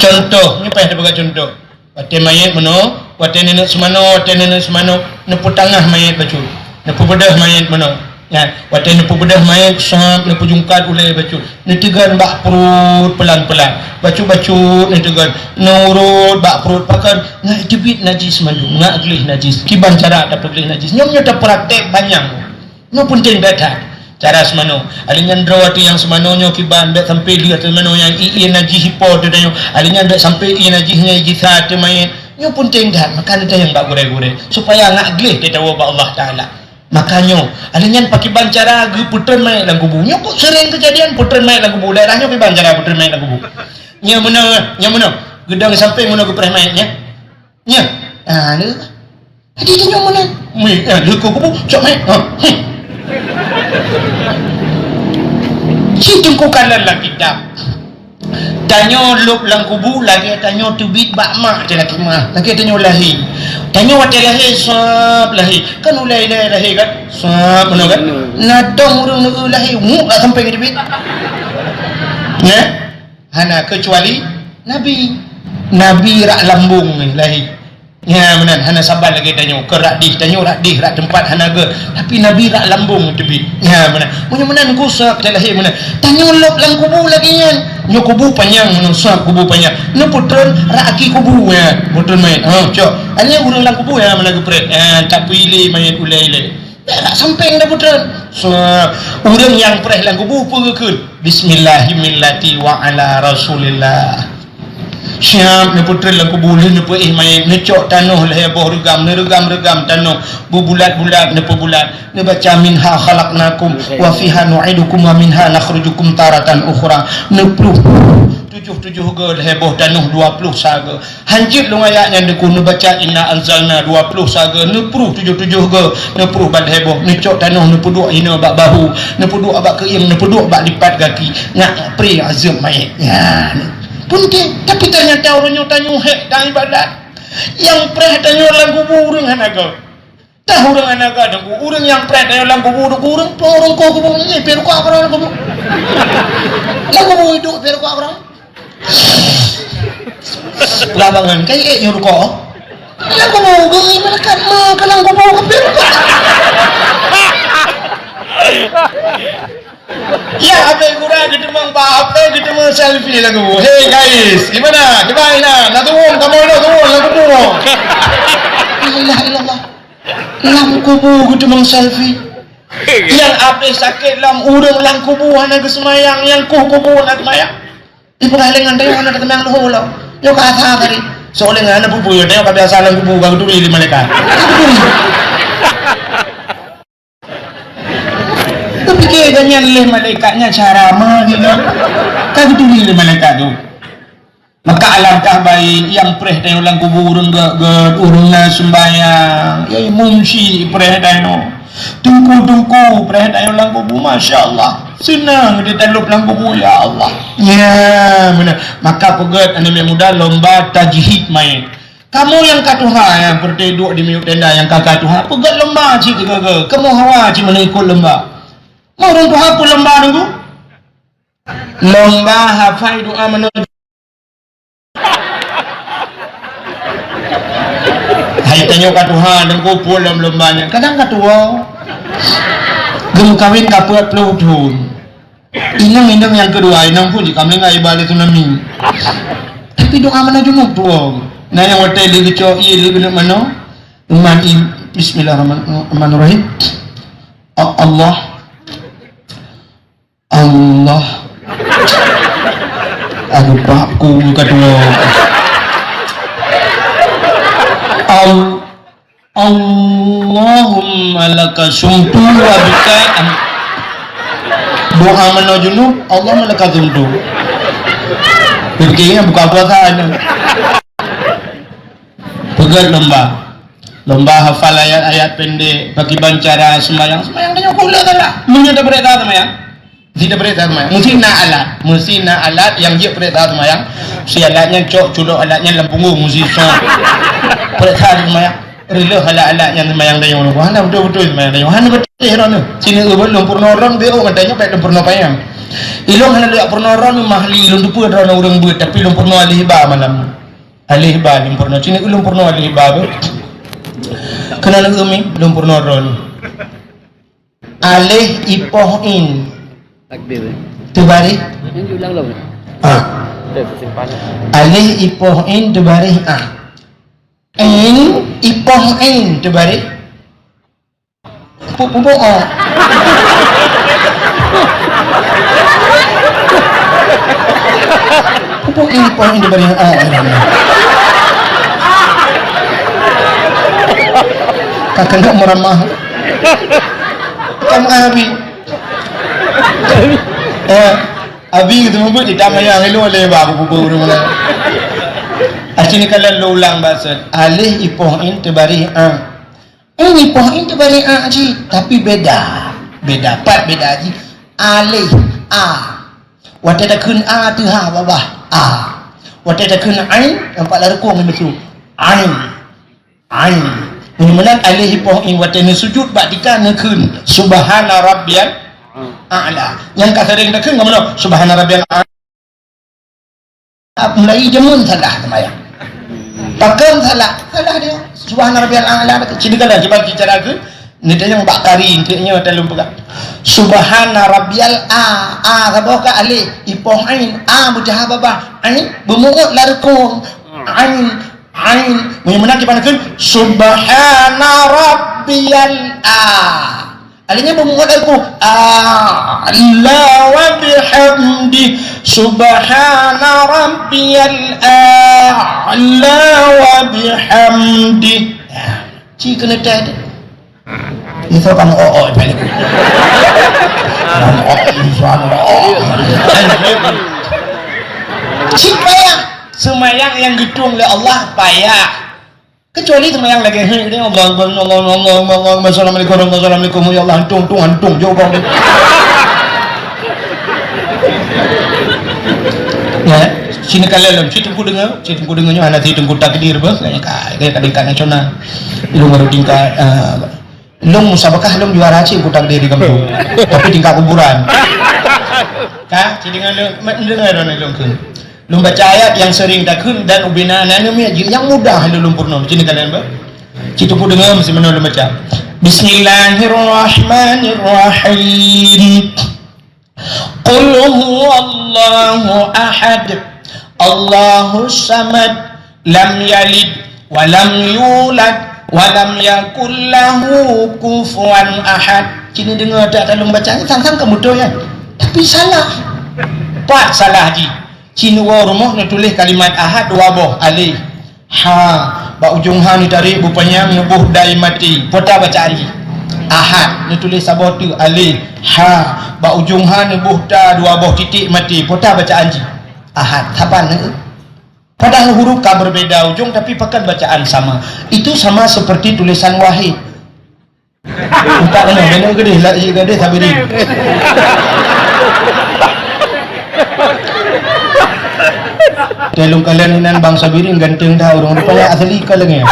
Contoh, nyoe payah tapeugah contoh. Watèe mayét meunoe, watèe neuneuk seumanoe, watèe neuneuk seumanoe, neupeutangah mayét bacut. Neupeubeudoh mayét meunoe. Nyan, watèe neupeubeudoh mayét, sab neupeujungkat ulèe bacut. Neuteugon bak pruet peulan-peulan. Bacut-bacut neuteugon. Neurot bak pruet pakon, ngat teubiet najis mandum, ngat gleh najis. Kiban cara tapeugleh najis. Nyoe meunyoe tapraktek panyang. Nyoe peunteng that-that. Cara seumanoe. Alèh nyan droe ateueh nyang seumanoe nyoe kiban, bèk sampai lheueh ateueh seumanoe nyang ie najih ipo teuh tanyoe. Alèh nyan bèk sampai ie najih nyan jisa ateueh mayét. Nyoe peunteng that, maka neutanyong bak gurèe-gurèe, supaya ngat gleh teuh tawoe bak Allah Taala. Maka nyoe, alèh nyan pakiban cara geupeutreun mayét lam kubu. Nyoe kok sering keujadian peutreun mayét lam kubu. Daerah nyoe kiban cara peutreun mayét lam kubu. Nyoe meunoe, nyoe meunoe. Geudong sampéng meunoe geupreh mayét nyan. Nyan. Ah, ni. Jadi tanyoe meunan. Meunan, eh, leuko kubu, cok meunan. Ha. Hmm. Cit teungku kalon lam kitab. Tanyoe lôb lam kubu lagèe tanyoe teubiet bak mak teuh lagèe mah. Lagèe tanyoe lahé. Tanyoe watèe lahé, sab lahé. Kan ulèe-ulèe lahé kan? Sab meunoe kan? Betul. Na dong ureueng neu lahé, muk lah sampai ke teubiet. Nah. Hana keucuali Nabi. Nabi rak lambông ni lahé. Nya meunan, hana saban lagèe tanyoe, keu rak dih, tanyoe rak dih, rak teumpat hana gèt. Tapi Nabi rak lambông teubiet. Nya meunan. Meunyoe meunan gusok teuh lahé meunan. Tanyoe lôb lam kubu lagèe nyan. Nyoe kubu panyang meunan, sab kubu panyang. Neupeutreun rak aki kubu nyan. Peutreun mayét. Ha, cok. Hanya ureueng lam kubu nyan meunan geupreh. Ha, tapeuilèe mayét ulèe-ilèe. Bèk rak sampéng dah peutreun. Sab, ureueng nyang preh lam kubu peue geukheun? Bismillahirrahmanirrahim wa ala Rasulillah. Siap neupeutrön lam kubu, lheueh neupeuéh manyét, neucok tanoh lhèe boh reugam, neureugam-reugam tanoh, beubulat-bulat, neupeubulat. Neubaca, "Minha khalaqnakum, wa fiha nu'idukum, wa minha nukhrijukum taratan ukhra." Neupluh tujoh-tujoh goe lhèe boh tanoh, dua ploh sa goe. Han jeuet lôn ayat nyan Teungku, neubaca, "Inna anzalna", dua ploh sa goe, neupluh tujoh-tujoh goe, neupluh bak lhèe boh, neucok tanoh, neupeuduek hinoe bak bahu, neupeuduek bak keuieng, neupeuduek bak lipat gaki, nyak pré azeueb manyét. Nyan. Peunteng, tapi teunyata uroe nyoe tanyoe hék dan ibadat. Nyang preh tanyoe lam kubu ureueng hana goe. Tah ureueng hana goe Teungku, ureueng nyang preh tanyoe lam kubu Teungku, ureueng po ureueng koh kubu nyan, pih rukok keudroe lam kubu. Lam kubu iduek pih rukok keudroe. Lah bangun, kan ék nyoe rukok. Lam kubu geuh malaikat ma ka lam kubu ka pih rukok. Ya, habéh gura geuteumong bak H P, geuteumong selfie lam kubu. Hey guys, gimana? Coba ina, nak turun, kamu nak turun lam kubu. La ilaha illallah. Lam kubu geuteumong selfie. Nyang habéh sakét lom ureueng lam kubu hana geuseumayang, nyang koh kubu hana seumayang. Dipeugah lé ngon tanyoe hana teumanyang leuhô lom. Nyoe ka asa tadi. Soe lé ngon hana peue-peue, tanyoe ka biasa lam kubu ka geuturi lé malaikat. Teupike gobnyan lé malaikat nyan cara ma geuh. Ka geuturi lé malaikat tu. Maka alangkah baik nyang preh tanyoe lam kubu ureueng gét-gét, ureueng na seumbahyang, ya mumsi preh tanyoe. Teungku-teungku preh tanyoe lam kubu, masya Allah. Seunang ditalop lam kubu, ya Allah. Ya, beuna. Maka peugét aneuk muda lomba tajhid manyét. Kamoe nyang ka tuha nyang peureute duek di miyueb tenda nyang ka-ka tuha, peugét lomba cit sigoe-goe. Kamoe hawa cit meunan ikot lomba. Meu ureueng tuha peue lomba Teungku? Lomba hafai doa manoe. Hai tanyoe ka tuha Teungku, peue lom lomba nyan. Kadang ka tuwoe. Geumeukawen ka peuet ploh thon. Inong-inong nyang keudua, inong pun jih ka meuninggai iba lé tsunami. Tapi doa manoe junub tuwoe. Na nyang watèe lé geucok ié lé keuneuk manoe. Iman im-, Bismillahirrahmanirrahim. A-, Allah. Allah. Aduh, Pak, ku ka tuwoe. Al-, Allahumma laka sumtu wa bika am-, doa manoe junub, Allahumma laka sumtu. Pikirnya buka puasa aja. Peugét lomba. Lomba hafal ayat-ayat pendek, pakiban cara seumayang. Seumayang tanyoe kula salah. Meunyoe tapeuriksa seumayang. Meusi tapeuriksa seumayang. Meusi na alat. Meusi na alat nyang jeuet peuriksa seumayang. Si alat nyan cok, culok alat nyan lam punggong, meusi sok. Peuriksa seumayang. Reuloh alat-alat nyan seumayang tanyoe. Hana beutôi-beutôi seumayang tanyoe. Hana beutôi droeneuh. Sineuk lôn peurunoe droeneuh, beuh ngon tanyoe bèk lôn peurunoe panyang. Ilôn hana lôn peurunoe droeneuh, mahli lôn teupeue droeneuh ureueng beuet, tapi lôn peurunoe alih ba malam. Alih ba lôn peurunoe, cit ulôn peurunoe alih ba tu. Keunan ureueng mi lôn peurunoe droeneuh. Alih ipoh in. Takbir. Teubareh. Ini diulang lagi. Ah. Ada kesimpulannya. Alih ipoh in teubareh ah. In ipoh in teubareh. Pu-, pupuk, oh. Pupuk ini, pupuk ini diberi, oh, ini. Kakak nak meramah. Kamu Abi. Eh, Abi gitu, mungkin tidak mayang, lu oleh babu pupuk rumah. Asini kalian lu ulang bahasa. Alih ipoh in teubareh ah. Ini poh in teubareh a jih, tapi beda. Beda, pat beda jih. Alih, a. Watèe takheun a teuh ha babah, a. Watèe takheun ain, nampak lam rukong nyan beutôi. Ain. Ain. Meunyoe meunan alih poh in watèe neusujud bak tika neukheun, "Subhana rabbiyal a'la." Nyang ka sering takheun ngon meunan, "Subhana rabbiyal a'la." Mulai jameun salah seumayang. Pakon salah? Salah dia. Subhana rabbiyal a'la. Sini kalau cuba bicara ke, ni tanya bak kari, ni tanya dalam pegang. Subhana rabbiyal a, a saboh ka alif, ipoh ain, a beujaha babah, ain beumuot lam rukong, ain, ain. Meunyoe meunan kiban kheun, Subhana rabbiyal a. Akhirnya beumeungon lagu, "A'la wa bihamdi, subhana rabbiyal a'la wa bihamdi." Ci keuneuk teh tu. Itu kan, oh, oh, balik. Kan, oh, insya Allah. Cik payah. Semayang yang geutueng lé Allah payah. Kecuali semayang lagèe, "Hei, ini Allah Akbar, Allah, Allah, Allah, Allah, Assalamualaikum, Assalamualaikum, ya Allah, antung, tung, antung, jauh kau." Ya, sini kalian lom, si Teungku dengar, si Teungku dengar nyoe, anak si Teungku takdir, bos, kayak, kayak tingkat nasional. Ilmu baru tingkat, eh, Lôn musabakah lôn juara cit, ku takdir di kampung. Tapi tingkat kuburan. Ka, ci deungon lôn, ma-, deungon lôn, lôn kheun. Lôn baca ayat nyang sering takheun dan ubena aneuk miet jih nyang mudah lôn, lôn peurunoe. Ci deungon lôn ba. Ci Teungku deungon meusi meunoe lôn baca. Bismillahirrahmanirrahim. Qul huwallahu ahad, Allahus samad, lam yalid wa lam yulad, wa lam yakul lahu kufuwan ahad. Ci neudeungoe that lôn baca nyan, sang-sang ka beutôi nyan. Tapi salah. Pat salah jih. Ci neuwoe rumoh neutuléh kalimat ahad dua boh, alif. Ha, bak ujong ha neutarek beupanyang neuboh dai maté. Peue ta bacaan jih? Ahad, neutuléh saboh teuk, alif. Ha, bak ujong ha neuboh ta dua boh titik maté. Peue ta bacaan jih? Ahad. Saban neu? Padahal huruf ka berbeda ujong, tapi pakon bacaan sama. Itu sama seperti tulisan wahid. Utak kena, kena ke deh, lagi ke deh, Sabirin. Teuh lôn kalon inan Bang Sabirin ganteng dah, ureueng rupanya asli ka lengeh.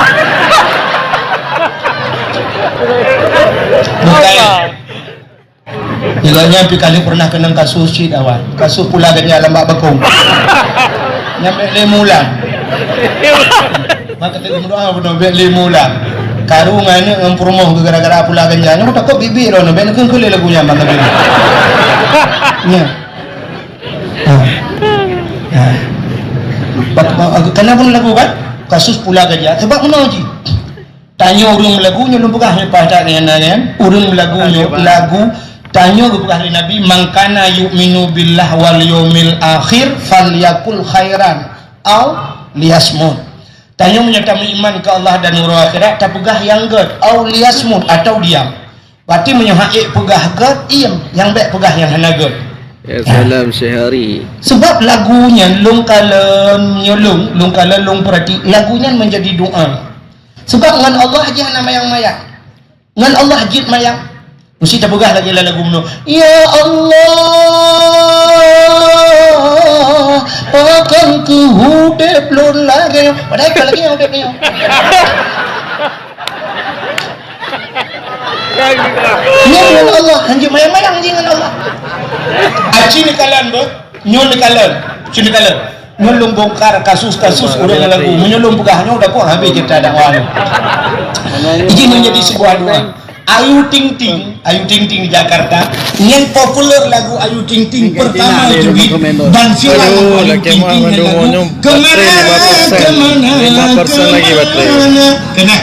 Bukan. Jika nyan pi kali pernah keunong kasus cit awak. Kasus pula ganja lambak bakong. Nyampe lima bulan. Maka tu berdoa betul, bèk lé mula. Karu ngon aneuk ngon peurumoh gara-gara pula ganja. Nyoe takot bibi droeneuh, bèk neukheun keu lé lagu nyan bang keu. Nya. Ha. Ha. Bak, bak, kenapa lagu kan? Kasus pula ganja. Sebab meunoe jih. Tanyoe ureueng meulagu nyoe lôn peugah nyoe paih that nyan, nyan. Ureueng meulagu nyoe lagu tanyoe geupeugah lé Nabi, "Man kana yu'minu billah wal yaumil akhir falyakul khairan au liyasmut." Tanyoe meunyoe tameuiman keu Allah dan uroe akhirat, tapeugah nyang gèt, au liyasmut, atawa diam. Berarti meunyoe hana ék peugah gèt, iem, nyang bèk peugah nyang hana gèt. Ya salam, Syekh Hari. Sebab lagu nyan lôn kalon, nyoe lôn, lôn kalon lôn peurati, lagu nyan menjadi doa. Sebab ngon Allah jih hana mayang-mayang. Ngon Allah jeuet mayang. Meusti tapeugah lagèe lam lagu meunoe, "Ya Allah, pakon keuh udép lôn lagèe nyoe." Padahai kon lagèe nyoe udép nyoe. Nyan ngon Allah, hanjeuet mayang-mayang jih ngon Allah. Aci neukalon beuh, nyoe neukalon, ci neukalon. Nyoe lôn bongkar kasus-kasus ureueng lagu. Meunyoe lôn peugah nyoe, udah pun habéh cerita dakwah nyoe. Ini menjadi sebuah doa. Ayu Ting Ting, Ayu Ting Ting di Jakarta, nyan populer lagu Ayu Ting Ting pertama itu, dan viral lagu Ayu Ting Ting dan lagu Kemana, Kemana, Kemana. Kena.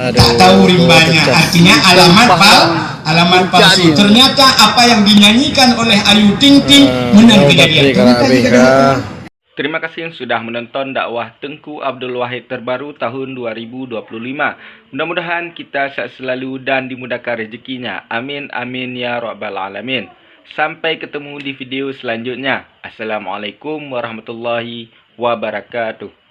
Tak tahu rimbanya, artinya alamat pal-, alamat palsu. Ternyata apa yang dinyanyikan oleh Ayu Ting Ting meunan kejadian. Ternyata kejadian. Terima kasih sudah menonton dakwah Teungku Abdul Wahid terbaru tahun dua ribu dua puluh lima. Mudah-mudahan kita sehat selalu dan dimudahkan rezekinya. Amin, amin, ya rabbal alamin. Sampai ketemu di video selanjutnya. Assalamualaikum warahmatullahi wabarakatuh.